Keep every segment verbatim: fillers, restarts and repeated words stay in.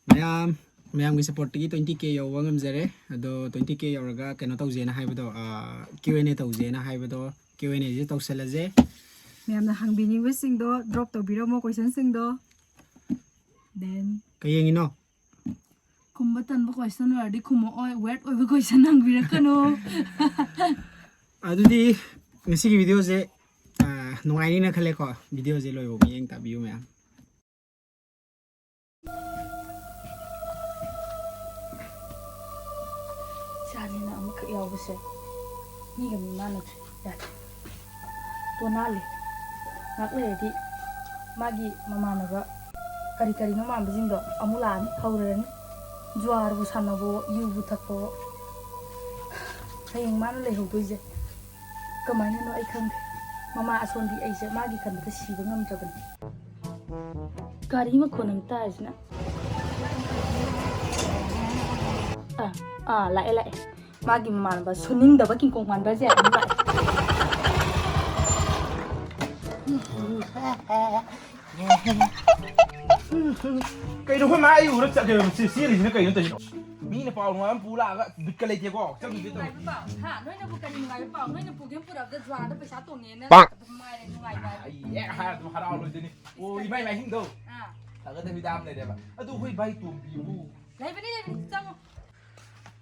ꯃꯌꯥꯝ, ꯃꯌꯥꯝꯒꯤ ꯁꯞꯄꯣꯔꯠꯇꯒꯤ twenty K ꯌꯧꯕ ꯉꯝꯖꯔꯦ꯫ ꯑꯗꯣ twenty K ꯌꯧꯔꯒ ꯀꯩꯅꯣ ꯇꯧꯁꯦꯅ ꯍꯥꯏꯕꯗꯣ, ꯑꯥ, Q and A ꯇꯧꯁꯦꯅ ꯍꯥꯏꯕꯗꯣ, Q and Aꯁꯦ ꯇꯧꯁꯜꯂꯁꯦ꯫ ꯃꯌꯥꯝꯅ ꯍꯪꯕꯤꯅꯤꯡꯕꯁꯤꯡꯗꯣ drop ꯇꯧꯕꯤꯔꯝꯃꯣ, questionꯁꯤꯡꯗꯣ꯫ Then ꯀꯩ ꯌꯦꯡꯉꯤꯅꯣ? ꯈꯨꯝꯕ ꯇꯟꯕ question ꯑꯣꯏꯔꯗꯤ ꯈꯨꯝꯃꯛꯑꯣꯏ, weird ꯑꯣꯏꯕ question ꯍꯪꯕꯤꯔꯛꯀꯅꯨ꯫ ꯑꯗꯨꯗꯤ ꯉꯁꯤꯒꯤ videoꯁꯦ, ꯑꯥ, ꯅꯨꯡꯉꯥꯏꯅꯤꯅ ꯈꯜꯂꯦꯀꯣ꯫ Videoꯁꯦ ꯂꯣꯏꯕꯧ ꯃꯤꯠꯌꯦꯡ ꯇꯥꯕꯤꯌꯨ ꯃꯌꯥꯝ꯫ ꯏꯆꯥꯅꯤꯅ ꯑꯃꯈꯛ ꯌꯥꯎꯕꯁꯦ ꯃꯤꯒ ꯃꯤ ꯃꯥꯟꯅꯗ꯭ꯔꯦ꯫ ꯌꯥꯗ꯭ꯔꯦ꯫ ꯇꯣ ꯅꯥꯜꯂꯤ꯫ ꯉꯥꯛ ꯂꯩꯔꯗꯤ ꯃꯥꯒꯤ ꯃꯃꯥꯟꯅꯕ ꯀꯔꯤ ꯀꯔꯤꯅꯣ ꯃꯥꯟꯕꯁꯤꯡꯗꯣ ꯑꯃꯨꯛ ꯂꯥꯛꯑꯅꯤ, ꯍꯧꯔꯅꯤ꯫ ꯖꯨꯋꯥꯔꯕꯨ ꯁꯥꯟꯅꯕꯣ, ꯌꯨꯕꯨ ꯊꯛꯄꯣ꯫ ꯍꯌꯦꯡ ꯃꯥꯅ ꯂꯩꯍꯧꯗꯣꯏꯁꯦ ꯀꯃꯥꯏꯅꯅꯣ ꯑꯩ ꯈꯪꯗꯦ꯫ ꯃꯃꯥ ꯑꯁꯣꯟꯕꯤ ꯑꯩꯁꯦ ꯃꯥꯒꯤ ꯈꯟꯕꯗ ꯁꯤꯕ ꯉꯝꯗ꯭ꯔꯕꯅꯤ꯫ ꯒꯥꯔꯤ ꯃꯈꯣꯟ ꯑꯃ ꯇꯥꯔꯤꯁꯤꯅ꯫ ꯑꯥ, ꯑꯥ, ꯂꯥꯛꯑꯦ, ꯂꯥꯛꯑꯦ꯫ ꯃꯥꯒꯤ ꯃꯃꯥꯟꯅꯕ ꯁꯨꯅꯤꯡꯗꯕ ꯀꯤꯡꯀꯣꯡ ꯃꯥꯟꯕꯁꯦ ꯑꯗꯨꯝ ꯂꯥꯛꯑꯦ꯫ ꯀꯩꯅꯣ ꯑꯩꯈꯣꯏ ꯃꯥ ꯑꯩ ꯎꯔ ꯆꯠ-, ꯀꯩꯅꯣ ꯁꯤ ꯆꯦꯜꯂꯤꯁꯤꯅ ꯀꯩꯅꯣ ꯇꯧꯔꯤꯁꯤꯅꯣ? ꯃꯤꯅ ꯄꯥꯎ ꯅꯨꯡꯉꯥꯏꯕ ꯑꯃ ꯄꯨ ꯂꯥꯛꯑꯒ ꯕꯤꯠꯀ ꯂꯩꯇꯦꯀꯣ꯫ ꯆꯠꯈꯤꯒꯦ ꯇꯧꯔꯤ꯫ ꯅꯨꯡꯉꯥꯏꯕ ꯄꯥꯎ? ꯍꯥ? ꯅꯣꯏꯅꯕꯨ ꯀꯔꯤ ꯅꯨꯡꯉꯥꯏꯕ ꯄꯥꯎ? ꯅꯣꯏꯅ ꯄꯨꯒꯦ ꯄꯨꯔꯛꯑꯕꯗ ꯖꯨꯋꯥꯔꯗ ꯄꯩꯁꯥ ꯇꯣꯡꯉꯦꯅ ꯄꯥꯛ! ꯑꯗꯨꯝ ꯉꯥꯏꯔꯦ, ꯅꯨꯡꯉꯥꯏꯕ ꯍꯥꯏꯕ꯫ ꯑꯩ ꯍꯦꯛ ꯍꯥꯏꯔ ꯑꯗꯨꯝ ꯍꯔꯥꯎꯔꯣꯏꯗꯣꯏꯅꯤ꯫ ꯑꯣ, ꯏꯃꯥ ꯏꯃꯥ ꯏꯁꯤꯡꯗꯣ꯫ ꯑꯥ꯫ ꯐꯒꯗꯕ ꯍꯤꯗꯥꯛ ꯑꯃ ꯂꯩꯔꯦꯕ꯫ ꯑꯗꯨ ꯑꯩꯈꯣꯏ ꯚꯥꯏ ꯇꯣꯝꯕꯤꯕꯨ꯫ ꯂꯩꯕꯅꯤ, ꯂꯩꯕꯅꯤ, ꯆꯪꯉꯣ꯫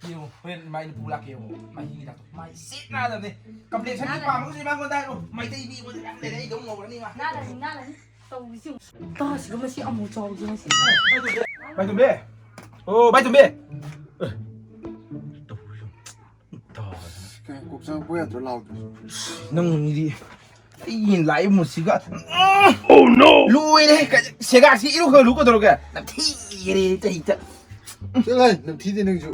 ꯌꯦꯡꯉꯣ, ꯍꯣꯔꯦꯟ ꯏꯃꯥ ꯏꯅ ꯄꯨ ꯂꯥꯛꯀꯦ ꯌꯦꯡꯉꯣ꯫ ꯃꯍꯤ ꯍꯤꯗꯥꯛꯇꯣ꯫ ꯃꯥꯏ ꯁꯤꯠ ꯅꯥꯗꯕꯅꯦ꯫ Complexion ꯗꯤ ꯅꯥꯗꯕꯅꯤ꯫ ꯄꯥꯝꯃꯒꯁꯨ ꯏꯃꯥꯉꯣꯟꯗ ꯍꯥꯏꯔꯣ꯫ ꯃꯩꯇꯩ ꯅꯨꯄꯤ ꯑꯩꯉꯣꯟꯗ ꯌꯥꯝ ꯂꯩꯔꯦ, ꯑꯩ ꯑꯗꯨꯝ ꯉꯧꯔꯅꯤ ꯏꯃꯥ꯫ ꯅꯥꯜꯂꯅꯤ, ꯅꯥꯜꯂꯅꯤ꯫ ꯇꯧꯔꯤꯁꯤ ꯌꯦꯡꯉꯨ꯫ ꯇꯥꯁꯤꯒ ꯃꯁꯤ ꯑꯃꯨꯛ ꯆꯥꯎꯁꯤ ꯃꯁꯤ꯫ ꯚꯥꯏ ꯇꯣꯝꯕꯤ꯫ ꯑꯣ, ꯚꯥꯏ ꯇꯣꯝꯕꯤ꯫ ꯑꯦ꯫ ꯇꯧꯔꯤꯁꯤ ꯌꯦꯡꯉꯨ꯫ ꯇꯥꯗꯅ꯫ ꯀꯩ ꯀꯣꯛ ꯆꯪꯉꯛꯄ ꯌꯥꯗ꯭ꯔꯣ ꯂꯥꯎꯗ꯭ꯔꯣ? ꯅꯪꯗꯤ ꯑꯩ ꯂꯥꯛꯏ ꯃꯨꯠꯁꯤꯒ꯫ Oh no! ꯂꯣꯏꯔꯦ꯫ ꯀ-, ꯁꯦꯒꯥꯁꯤ ꯏꯔꯨ ꯈꯔ ꯂꯨ ꯀꯩꯗꯧꯔꯒꯦ? ꯅꯝꯊꯤꯔꯦ ꯆꯍꯤꯗ꯫ ꯆꯠꯂꯣꯍꯦ, ꯅꯝꯊꯤꯗꯦ ꯅꯪꯁꯨ꯫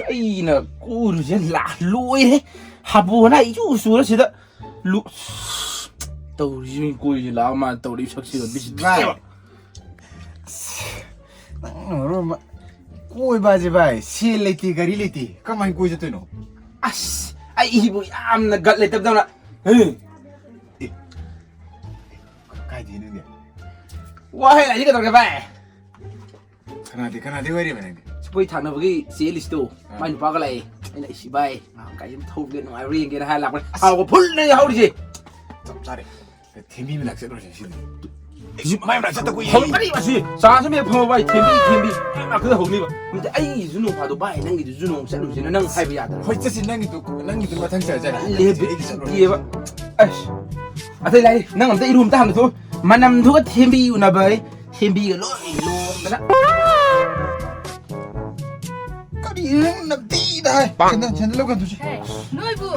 ꯑꯩꯅ ꯀꯣꯏꯔꯨꯁꯦ ꯂꯥ-, ꯂꯣꯏꯔꯦ꯫ ꯍꯥꯕꯣꯅ ꯏꯆꯨ ꯆꯨꯔ ꯁꯤꯗ꯫ ꯂꯨ-, ꯇꯧꯔꯤꯁꯤ ꯀꯣꯏꯔꯤꯁꯤ ꯂꯥꯛꯑ ꯃꯥꯅ ꯇꯧꯔꯤꯕ ꯁꯛꯁꯤꯒ ꯕꯤꯠꯁꯤ ꯚꯥꯏ꯫ ꯇꯦꯛꯑꯦꯕ꯫ ꯅꯪꯅ ꯃꯔꯣꯟ ꯑꯃ ꯀꯣꯏꯕ ꯍꯥꯏꯁꯦ ꯚꯥꯏ, ꯁꯦꯜ ꯂꯩꯇꯦ, ꯒꯥꯔꯤ ꯂꯩꯇꯦ, ꯀꯃꯥꯏꯅ ꯀꯣꯏ ꯆꯠꯇꯣꯏꯅꯣ? ꯑꯁ, ꯑꯩꯕꯨ ꯌꯥꯝꯅ ꯒꯠ ꯂꯩꯇꯕꯗꯧꯅ꯫ ꯍꯦ꯫ ꯑꯦ꯫ ꯀꯥꯏꯗꯩꯅꯣꯅꯦ? ꯋꯥꯍꯩ ꯂꯥꯏꯔꯤ ꯀꯩꯗꯧꯔꯒꯦ ꯚꯥꯏ? ꯀꯅꯥꯗꯤ, ꯀꯅꯥꯗꯤ ꯑꯣꯏꯔꯤꯕ ꯅꯪꯗꯤ? ꯑꯩꯈꯣꯏ ꯊꯪꯅꯕꯒꯤ ꯆꯦ ꯑꯂꯤꯁꯇꯣ, ꯑꯥ꯫ ꯃꯥꯏ ꯅꯨꯄꯥꯒ ꯂꯥꯛꯑꯦ꯫ ꯑꯩꯅ, "ꯏꯁ, ꯏꯕꯥꯏ, ꯉꯥꯏꯍꯥꯛ ꯒꯥꯔꯤ ꯑꯃ ꯊꯧꯒꯦ, ꯅꯨꯡꯉꯥꯏꯕ꯭ꯔꯥ ꯌꯦꯡꯒꯦꯅ" ꯍꯥꯏꯔ ꯂꯥꯛꯄꯅꯦ꯫ ꯑꯁ꯫ ꯍꯥꯎꯕ ꯐꯨꯜꯅꯦ ꯍꯧꯔꯤꯁꯦ꯫ ꯆꯞ ꯆꯥꯔꯦ꯫ ꯊꯦꯝꯕꯤ ꯃꯅꯥꯛ ꯆꯠꯂꯨꯔꯁꯦ ꯁꯤꯗꯤ꯫ ꯍꯧꯖꯤꯛ ꯃꯥꯏ ꯃꯅꯥꯛ ꯆꯠꯇ ꯀꯨꯏꯔꯦ꯫ ꯍꯧꯔꯛꯀꯅꯤ ꯃꯁꯤ꯫ ꯆꯥꯁꯨ ꯃꯦꯞ ꯐꯪꯉꯣ ꯚꯥꯏ, ꯊꯦꯝꯕꯤ, ꯊꯦꯝꯕꯤ꯫ ꯃꯥꯏ ꯃꯅꯥꯛꯇ ꯍꯧꯅꯤꯕ꯫ ꯅꯠꯇꯦ, ꯑꯩꯒꯤꯁꯨ ꯅꯣꯡ ꯐꯥꯗꯣꯛ ꯚꯥꯏ, ꯅꯪꯒꯤꯗꯨꯁꯨ ꯅꯣꯡ ꯆꯠꯂꯨꯁꯤꯅ ꯅꯪ ꯍꯥꯏꯕ ꯌꯥꯗ꯭ꯔꯣ? ꯍꯣꯏ, ꯆꯠꯁꯤ, ꯅꯪꯒꯤꯗꯨ, ꯅꯪꯒꯤꯗꯨ ꯃꯊꯪ ꯆꯠꯂꯁꯦ꯫ ꯂꯦꯞꯄꯤꯑꯕ꯫ ꯑꯁ꯫ ꯑꯇꯩ ꯂꯥꯏꯔꯤ, ꯅꯪ ꯑꯝꯇ ꯏꯔꯨ ꯑꯝꯇ ꯍꯥꯟꯅ ꯊꯣꯛꯎ꯫ ꯃꯅꯝꯗꯨꯒ ꯊꯦꯝꯕꯤ ꯎꯅꯕ ꯑꯩ꯫ ꯊꯦꯝꯕꯤꯒ ꯂꯣꯏ ꯂꯣꯡꯗꯅ꯫ ꯀꯔꯤꯅꯣ ꯅꯪ ꯅꯝꯊꯤꯗ ꯍꯥꯏ? Sandal, sandal ꯂꯧꯒꯗꯣꯏꯁꯦ꯫ ꯍꯦ, ꯅꯣꯏꯕꯨ,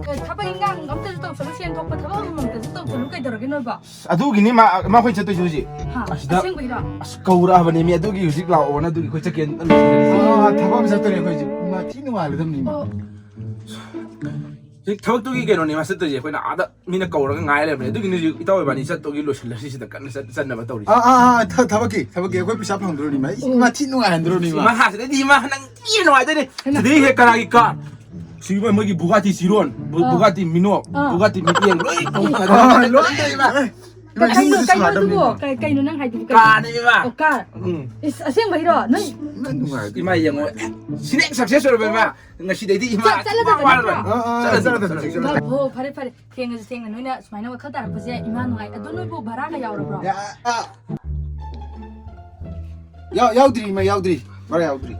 ꯑ, ꯊꯕꯛ ꯏꯟꯈꯥꯡ ꯑꯝꯇꯁꯨ ꯇꯧꯁꯜꯂꯨ, ꯁꯦꯟ ꯊꯣꯛꯄ ꯊꯕꯛ ꯑꯃꯃꯝꯇꯁꯨ ꯇꯧꯁꯜꯂꯨ, ꯀꯩꯗꯧꯔꯒꯦ ꯅꯣꯏꯕꯣ? ꯑꯁ, ꯑꯗꯨꯒꯤꯅꯤ ꯃꯥ, ꯃꯥ ꯑꯩꯈꯣꯏ ꯆꯠꯇꯣꯏꯁꯦ ꯍꯧꯖꯤꯛ꯫ ꯍꯥ, ꯑꯁꯤꯗ ꯑꯁꯦꯡꯕꯩꯔꯣ? ꯑꯁ, ꯀꯧꯔꯛꯑꯕꯅꯦ ꯃꯤ, ꯑꯗꯨꯒꯤ ꯍꯧꯖꯤꯛ ꯂꯥꯛꯑꯣꯅ, ꯑꯗꯨꯒꯤ ꯑꯩꯈꯣꯏ ꯆꯠꯀꯦꯅ ꯇꯧꯔꯤꯁꯦ꯫ ꯑꯥ, ꯊꯕꯛ ꯑꯃ ꯆꯠꯇꯣꯔꯦ ꯑꯩꯈꯣꯏ ꯍꯧꯖꯤꯛ꯫ ꯃꯥ ꯊꯤ ꯅꯨꯡꯉꯥꯏꯔꯗꯕꯅꯤ ꯃꯥ꯫ ꯑꯣ꯫ ꯍꯧꯖꯤꯛ ꯊꯕꯛꯇꯨꯒꯤ ꯀꯩꯅꯣꯅꯦ ꯃꯥ ꯆꯠꯇꯣꯏꯁꯦ, ꯑꯩꯈꯣꯏꯅ ꯑꯥꯗ ꯃꯤꯅ ꯀꯧꯔꯒ ꯉꯥꯏ ꯂꯩꯕꯅꯦ꯫ ꯑꯗꯨꯒꯤꯅꯤ ꯍꯧꯖꯤꯛ ꯏꯇꯥꯎ ꯏꯕꯥꯅꯤ ꯆꯠꯇꯧꯒꯤ ꯂꯣꯏꯁꯤꯜꯂꯁꯤ ꯁꯤꯗ ꯀꯟꯅ ꯆꯠ-, ꯆꯠꯅꯕ ꯇꯧꯔꯤꯁꯦ꯫ ꯑꯥ, ꯑꯥ, ꯑꯥ, ꯊ-, ꯊꯕꯛꯀꯤ, ꯊꯕꯛꯀꯤ ꯑꯩꯈꯣꯏ ꯄꯩꯁꯥ ꯐꯪꯗꯣꯔꯤꯅꯤ ꯃꯥ꯫ ꯏꯁ, ꯃꯥ ꯊꯤ ꯅꯨꯡꯉꯥꯏꯍꯟꯗꯣꯔꯤꯅꯤ ꯃꯥ꯫ ꯃꯥ ꯍꯥ, ꯁꯤꯗꯩꯗꯤ ꯃꯥ ꯅꯪ ꯊꯤ ꯅꯨꯡꯉꯥꯏꯗꯣꯏꯅꯤ꯫ ꯍꯩꯃꯥ꯫ ꯁꯤꯗꯩ ꯍꯦꯛ ꯀꯅꯥꯒꯤ ꯀꯥꯔ? ꯁꯤ ꯃꯣꯏ, ꯃꯣꯏꯒꯤ ꯕꯨꯒꯥꯇꯤ ꯆꯤꯔꯣꯟ, ꯕꯨ-, ꯑꯥ꯫ ꯕꯨꯒꯥꯇꯤ ꯃꯤꯅꯣꯛ, ꯑꯥ꯫ ꯕꯨꯒꯥꯇꯤ ꯃꯤꯠꯌꯦꯡ ꯂꯣꯏ ꯇꯧꯅꯔꯦ꯫ ꯑꯥ, ꯂꯣꯏ ꯂꯩ ꯃꯥ꯫ ꯀꯩꯅꯣ, ꯌꯨꯝꯗꯁꯨ ꯀꯩꯅꯣ ꯁꯥꯗꯕꯅꯤ꯫ ꯑꯗꯨꯕꯣ? ꯀꯩ-, ꯀꯩꯅꯣ ꯅꯪ ꯍꯥꯏꯗꯨꯕꯨ? ꯀꯩꯅꯣ? ꯀꯥꯔꯅꯦ ꯏꯃꯥ꯫ ꯑꯣ, ꯀꯥꯔ? ꯎꯝ꯫ ꯏꯁ, ꯑꯁꯦꯡꯕꯩꯔꯣ? ꯅꯣꯏ ꯅꯪ ꯅꯨꯡꯉꯥꯏꯗꯣꯏꯅꯤ꯫ ꯏꯃꯥ ꯌꯦꯡꯉꯣ꯫ ꯁꯤꯅ ꯍꯦꯛ success ꯑꯣꯏꯔꯕ ꯏꯃꯥ꯫ ꯉꯁꯤꯗꯩꯗꯤ ꯏꯃꯥ ꯆꯠ-, ꯆꯠꯂꯗꯕꯅꯤ ꯋꯥꯔꯣꯏ꯫ ꯅꯠꯇ꯭ꯔꯥ? ꯑꯥ, ꯑꯥ, ꯑꯥ, ꯆꯠꯂꯗꯕꯅꯤ, ꯆꯠꯂꯗꯕꯅꯤ, ꯆꯠꯂꯗꯕꯅꯤ꯫ ꯆꯠꯂꯗꯕꯅꯤ꯫ ꯍꯣ, ꯐꯔꯦ, ꯐꯔꯦ꯫ ꯊꯦꯡꯉꯁꯨ ꯊꯦꯡꯅ ꯅꯣꯏꯅ ꯁꯨꯃꯥꯏꯅ ꯋꯥꯈꯜ ꯇꯥꯔꯛꯄꯁꯦ ꯏꯃꯥ ꯅꯨꯡꯉꯥꯏ꯫ ꯑꯗꯣ ꯅꯣꯏꯕꯨ ꯚꯔꯥꯒ ꯌꯥꯎꯔꯕ꯭ꯔꯣ? ꯌꯥ-, ꯑꯥ꯫ ꯌꯥꯎ-, ꯌꯥꯎꯗ꯭ꯔꯤ ꯏꯃꯥ, ꯌꯥꯎꯗ꯭ꯔꯤ꯫ ꯚꯔꯥ ꯌꯥꯎꯗ꯭ꯔꯤ꯫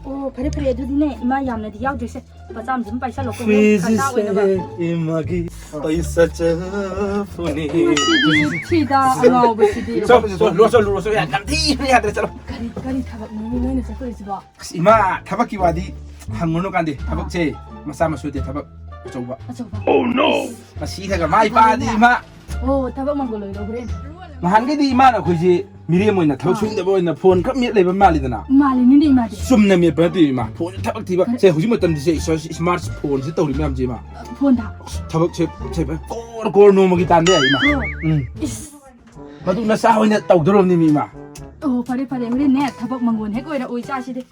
ꯑꯣ, ꯐꯔꯦ, ꯐꯔꯦ꯫ ꯑꯗꯨꯗꯤꯅꯦ, ꯏꯃꯥ ꯌꯥꯝꯅꯗꯤ ꯌꯥꯎꯗ꯭ꯔꯤꯁꯦ꯫ ꯂꯨꯄꯥ ꯆꯥꯝꯃꯁꯦ ꯑꯗꯨꯝ ꯄꯥꯏꯁꯜꯂꯣꯀꯣ, ꯍꯣꯔꯦꯟ ꯈꯔ ꯆꯥ ꯑꯣꯏꯅꯕ꯫ ꯏꯃꯥꯒꯤ ꯄꯩꯁꯥ ꯆꯠꯄꯅꯤ꯫ ꯃꯁꯤꯗꯤ ꯊꯤꯗ ꯑꯉꯥꯎꯕꯁꯤꯗꯤ꯫ ꯆꯠꯂꯣ, ꯆꯠꯂꯣ, ꯆꯠꯂꯣ, ꯆꯠꯂꯣ, ꯆꯠꯂꯣ, ꯌꯥꯗ꯭ꯔꯦ, ꯆꯠꯂꯣ꯫ ꯀꯔꯤ, ꯀꯔꯤ ꯊꯕꯛꯅꯣ ꯅꯣꯏꯅ ꯆꯠꯇꯣꯏꯁꯤꯕꯣ? ꯑꯁ, ꯏꯃꯥ, ꯊꯕꯛꯀꯤ ꯋꯥꯗꯤ ꯍꯪꯉꯨꯅꯨ ꯀꯥꯟꯗꯦ꯫ ꯊꯕꯛꯁꯦ ꯃꯆꯥ ꯃꯁꯨ ꯅꯠꯇꯦ, ꯊꯕꯛ ꯑꯆꯧꯕ꯫ ꯑꯆꯧꯕ? Oh, no! ꯃꯁꯤ ꯈꯔ ꯃꯥꯏ ꯄꯥꯛꯑꯗꯤ ꯏꯃꯥ꯫ ꯑꯣ, ꯊꯕꯛ ꯃꯪꯒꯣꯜ ꯑꯣꯏꯔꯣ ꯍꯣꯔꯦꯟ꯫ ꯅꯍꯥꯟꯒꯩꯗꯤ ꯏꯃꯥꯅ ꯑꯩꯈꯣꯏꯁꯦ ꯃꯤꯔꯦꯝ ꯑꯣꯏꯅ, ꯊꯕꯛ ꯑꯥ꯫ ꯁꯨꯅꯤꯡꯗꯕ ꯑꯣꯏꯅ ꯐꯣꯟ ꯈꯛ ꯃꯦꯠ ꯂꯩꯕ ꯃꯥꯜꯂꯤꯗꯅ꯫ ꯃꯥꯜꯂꯤꯅꯤꯅꯦ ꯏꯃꯥꯗꯤ꯫ ꯆꯨꯝꯅ ꯃꯦꯠꯄ ꯅꯠꯇꯦ ꯏꯃꯥ꯫ ꯐꯣꯟꯁꯦ ꯊꯕꯛ ꯊꯤꯕ꯫ ꯀꯔꯤ? ꯁꯦ, ꯍꯧꯖꯤꯛ ꯃꯇꯝꯗꯤ ꯁꯦ, ꯏꯁ-, ꯏꯁꯃꯥꯔꯠ ꯐꯣꯟꯁꯤ ꯇꯧꯔꯤ ꯃꯌꯥꯝꯁꯦ ꯏꯃꯥ꯫ ꯐꯣꯟꯗ? ꯑꯁ, ꯊꯕꯛꯁꯦ, ꯁꯦ, ꯀꯣꯔ ꯀꯣꯔ ꯅꯣꯡꯃꯒꯤ ꯇꯥꯟꯕ ꯌꯥꯏ ꯏꯃꯥ꯫ ꯑꯣ꯫ ꯎꯝ꯫ ꯏꯁ꯫ ꯃꯗꯨ ꯅꯆꯥ ꯍꯣꯏꯅ ꯇꯧꯗꯣꯔꯕꯅꯤ ꯏꯃꯥ꯫ ꯑꯣ, ꯐꯔꯦ, ꯐꯔꯦ꯫ ꯍꯣꯔꯦꯟꯅꯦ, ꯊꯕꯛ ꯃꯪꯒꯣꯟ ꯍꯦꯛ ꯑꯣꯏꯔ ꯑꯣꯏ ꯆꯥꯁꯤꯗꯤ꯫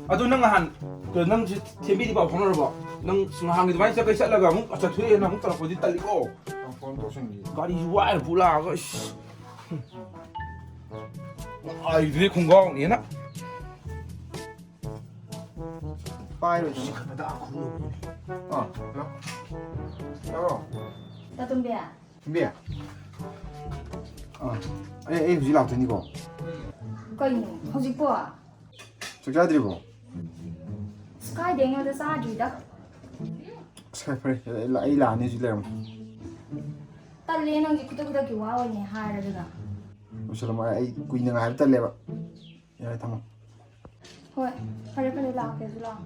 ꯑꯗꯨ ꯅꯪ ꯅꯍꯥꯟ, ꯀ-, ꯅꯪꯁꯦ ꯊꯦꯝꯕꯤꯗꯤ ꯄꯥꯎ ꯐꯥꯎꯅꯔꯕꯣ? ꯅꯪ ꯉꯍꯥꯟꯒꯤ ꯑꯗꯨꯃꯥꯏꯅ ꯆꯠꯀꯩ ꯆꯠꯂꯒ ꯑꯃꯨꯛ ꯆꯠꯊꯣꯛꯑꯦꯅ ꯑꯃꯨꯛ ꯇꯧꯔꯛꯄꯗꯤ ꯇꯜꯂꯤꯀꯣ꯫ ꯐꯣꯟ ꯇꯧꯁꯟꯒꯦ꯫ ꯒꯥꯔꯤꯁꯨ ꯋꯥꯏꯔ ꯄꯨ ꯂꯥꯛꯑꯒ, ꯏꯁ꯫ ꯑꯩꯗꯨꯗꯤ ꯈꯣꯡꯒ꯭ꯔꯥꯎꯅꯦꯅ꯫ ꯄꯥꯏꯔꯣꯏ꯫ ꯑꯥ, ꯍꯜꯂꯣ꯫ ꯇꯥꯕ꯭ꯔꯣ? ꯇꯥꯇꯣꯝꯕꯤ꯫ ꯇꯣꯝꯕꯤ꯫ ꯑꯥ, ꯑꯩ, ꯑꯩ ꯍꯧꯖꯤꯛ ꯂꯥꯛꯇꯣꯏꯅꯤꯀꯣ꯫ ꯀꯩꯅꯣ ꯍꯧꯖꯤꯛꯄꯣ? ꯆꯥꯛ ꯆꯥꯗ꯭ꯔꯤꯕꯣ? ꯑꯁ, ꯀꯥꯏꯗꯩꯅꯣꯗ, ꯆꯥꯗ꯭ꯔꯤꯗ꯫ ꯑꯁ, ꯐꯔꯦ, ꯐꯔꯦ, ꯑꯩ ꯂꯥꯛꯑꯅꯤ, ꯍꯧꯖꯤꯛ ꯂꯩꯔꯝꯃꯣ꯫ ꯇꯜꯂꯦ, ꯅꯪꯁꯦ ꯈꯨꯗꯛ ꯈꯨꯗꯛꯀꯤ ꯋꯥ ꯑꯣꯏꯅꯦ ꯍꯥꯏꯔꯗꯅ꯫ ꯂꯣꯏꯁꯜꯂꯝꯃꯣ, ꯑꯩ ꯀꯨꯏꯅ ꯉꯥꯏꯕ ꯇꯜꯂꯦꯕ꯫ ꯌꯥꯔꯦ, ꯊꯝꯃꯣ꯫ ꯍꯣꯏ, ꯐꯔꯦ, ꯐꯔꯦ, ꯂꯥꯛꯀꯦꯁꯨ ꯂꯥꯛꯑꯣ꯫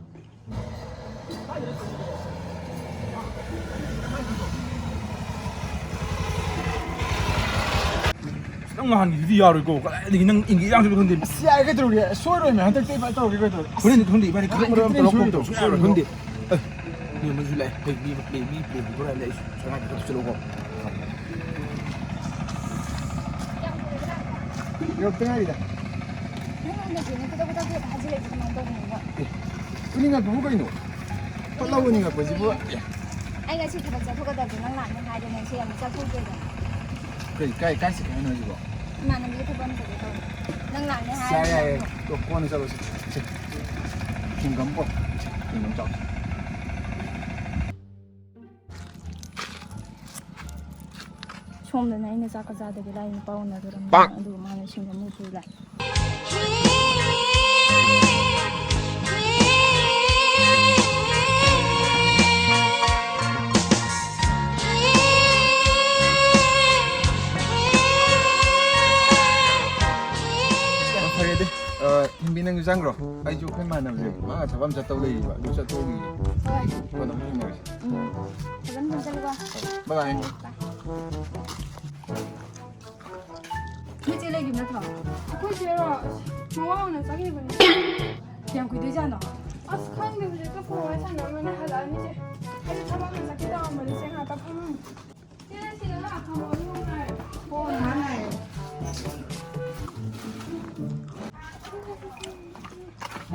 ꯅꯪ ꯅꯍꯥꯟꯒꯤꯗꯨꯗꯤ ꯌꯥꯔꯣꯏꯀꯣ, ꯀꯗꯥꯏꯗꯒꯤ ꯅꯪ ꯏꯪꯒꯤ ꯏꯔꯥꯡꯁꯨ ꯈꯪꯗꯦ꯫ ꯑꯁ, ꯌꯥꯔꯦ, ꯀꯩꯗꯧꯔꯒꯦ? ꯁꯣꯏꯔꯣꯏꯃꯦ, ꯍꯟꯗꯛꯇꯤ ꯏꯕꯥ ꯇꯧꯔꯒꯦ, ꯀꯩꯗꯧꯔꯒꯦ? ꯑꯁ, ꯍꯣꯔꯦꯟ ꯈꯪꯗꯦ, ꯏꯕꯥꯅꯤ ꯈꯔ ꯃꯔꯝ ꯍꯟꯗꯛꯇꯤ ꯇꯧꯔꯒ ꯁꯣꯏꯔꯣꯏ, ꯇꯧꯔꯁꯨ ꯌꯥꯔꯣꯏ, ꯁꯣꯏꯔꯣꯏ꯫ ꯈꯪꯗꯦ꯫ ꯑꯦ, ꯃꯤ ꯑꯃꯁꯨ ꯂꯥꯛꯑꯦ꯫ ꯍꯣꯏ, ꯃꯤ ꯑꯃ ꯂꯩ, ꯃꯤ ꯂꯩꯕꯗꯣ ꯂꯥꯛꯑꯦ, ꯑꯩꯁꯨ ꯁꯉꯥꯏꯗ ꯈꯔ ꯆꯠꯂꯨꯀꯣ꯫ ꯌꯧꯔꯛꯇ ꯉꯥꯏꯔꯤꯗ꯫ ꯅꯪ ꯍꯟꯗꯛꯀꯤ ꯅꯪ ꯈꯨꯗꯛ ꯈꯨꯗꯛꯇ ꯍꯦꯛꯇ ꯍꯥꯏꯖꯤꯜꯂꯛꯏꯁꯦ ꯀꯃꯥꯏꯅ ꯇꯧꯕꯅꯣꯕ? ꯑꯦ, ꯎꯅꯤꯡꯉꯛꯄꯕꯨ ꯀꯩꯅꯣ? ꯐꯠ ꯂꯥꯎ ꯎꯅꯤꯡꯉꯛꯄꯁꯤꯕꯨ꯫ ꯑꯦ꯫ ꯑꯩ ꯉꯁꯤ ꯊꯕꯛ ꯆꯠꯊꯣꯛꯀꯗꯕꯗꯣ ꯅꯪ ꯂꯥꯛꯅꯤ ꯍꯥꯏꯗꯅ ꯉꯁꯤ ꯑꯃꯨꯛ ꯆꯠꯊꯣꯛꯇ꯭ꯔꯦꯗꯅ꯫ ꯀꯩ, ꯀꯥꯏ, ꯀꯥꯏ ꯆꯠꯀꯦ ꯍꯥꯏꯅꯣ ꯍꯥꯏꯁꯤꯕꯣ? ꯏꯃꯥꯟꯅꯕꯤꯒꯤ ꯊꯕꯛ ꯑꯃ ꯆꯠꯀꯦ ꯇꯧꯕ꯫ ꯅꯪ ꯂꯥꯛꯅꯤ ꯍꯥꯏꯔꯗꯤ ꯌꯥꯔꯦ, ꯌꯥꯔꯦ꯫ ꯅꯪ ꯇꯣ, ꯀꯣꯟꯅ ꯆꯠꯂꯁꯤ꯫ ꯁꯦ, ꯆꯤꯡꯒꯝ ꯀꯣ꯫ ꯆꯤꯡꯒꯝ ꯆꯥꯎꯁꯤ꯫ ꯁꯣꯝꯗꯅ ꯑꯩꯅ ꯆꯥꯛꯀ ꯆꯥꯗꯕꯤ ꯂꯥꯏ ꯅꯨꯄꯥ ꯎꯅꯗꯣꯔꯝꯅꯤ꯫ ꯄꯥꯛ! ꯑꯗꯨꯒ ꯃꯥꯅ ꯁꯤꯡꯒꯝ ꯎꯠꯄꯤ ꯂꯥꯛꯑꯦ꯫ ꯐꯔꯦꯗꯤ, ꯑ, ꯊꯤꯟꯕꯤ ꯅꯪꯁꯨ ꯆꯪꯈ꯭ꯔꯣ꯫ ꯑꯩꯁꯨ ꯑꯩꯈꯣꯏ ꯏꯃꯥꯟꯅꯕꯁꯦ ꯃꯥ ꯊꯕꯛ ꯑꯃ ꯆꯠꯇꯧ ꯂꯩꯔꯤꯕ, ꯑꯗꯨ ꯆꯠꯊꯣꯛꯎꯈꯤꯒꯦ꯫ ꯍꯣꯏ꯫ ꯀꯣꯟꯅ ꯑꯃꯨꯛ ꯊꯦꯡꯅꯔꯁꯤ꯫ ꯎꯝ꯫ ꯐꯖꯅ ꯐꯖꯅ ꯆꯠꯂꯨꯀꯣ꯫ ꯕꯥꯏ ꯕꯥꯏ꯫ ꯅꯣꯏ ꯆꯦ ꯂꯩꯈꯤꯕ ꯅꯠꯇ꯭ꯔꯣ? ꯑꯩꯈꯣꯏ ꯆꯦꯔꯣ? ꯑꯁ, ꯃꯋꯥ ꯎꯅ ꯆꯪꯈꯤꯕꯅꯤ꯫ ꯀꯌꯥꯝ ꯀꯨꯏꯗꯣꯏꯖꯥꯠꯅꯣ? ꯑꯁ, ꯈꯪꯗꯦ, ꯍꯧꯖꯤꯛꯇ ꯐꯣꯟ ꯋꯥꯔꯤ ꯁꯥꯟꯅꯔꯝꯕꯅꯦ, ꯍꯜꯂꯛꯑꯅꯤ ꯆꯦ꯫ ꯑꯩꯁꯨ ꯊꯕꯛ ꯑꯃ ꯆꯠꯀꯦ ꯇꯧꯔꯝꯕꯅꯤ ꯆꯦ, ꯉꯥꯛꯇ ꯐꯝꯃꯝꯃꯤ꯫ ꯆꯦ, ꯁꯤꯗ ꯂꯥꯛꯑꯣ, ꯐꯝꯃꯣ, ꯑꯗꯨ ꯉꯥꯏꯔꯣ꯫ ꯐꯣꯟ ꯉꯥꯏꯔꯣ꯫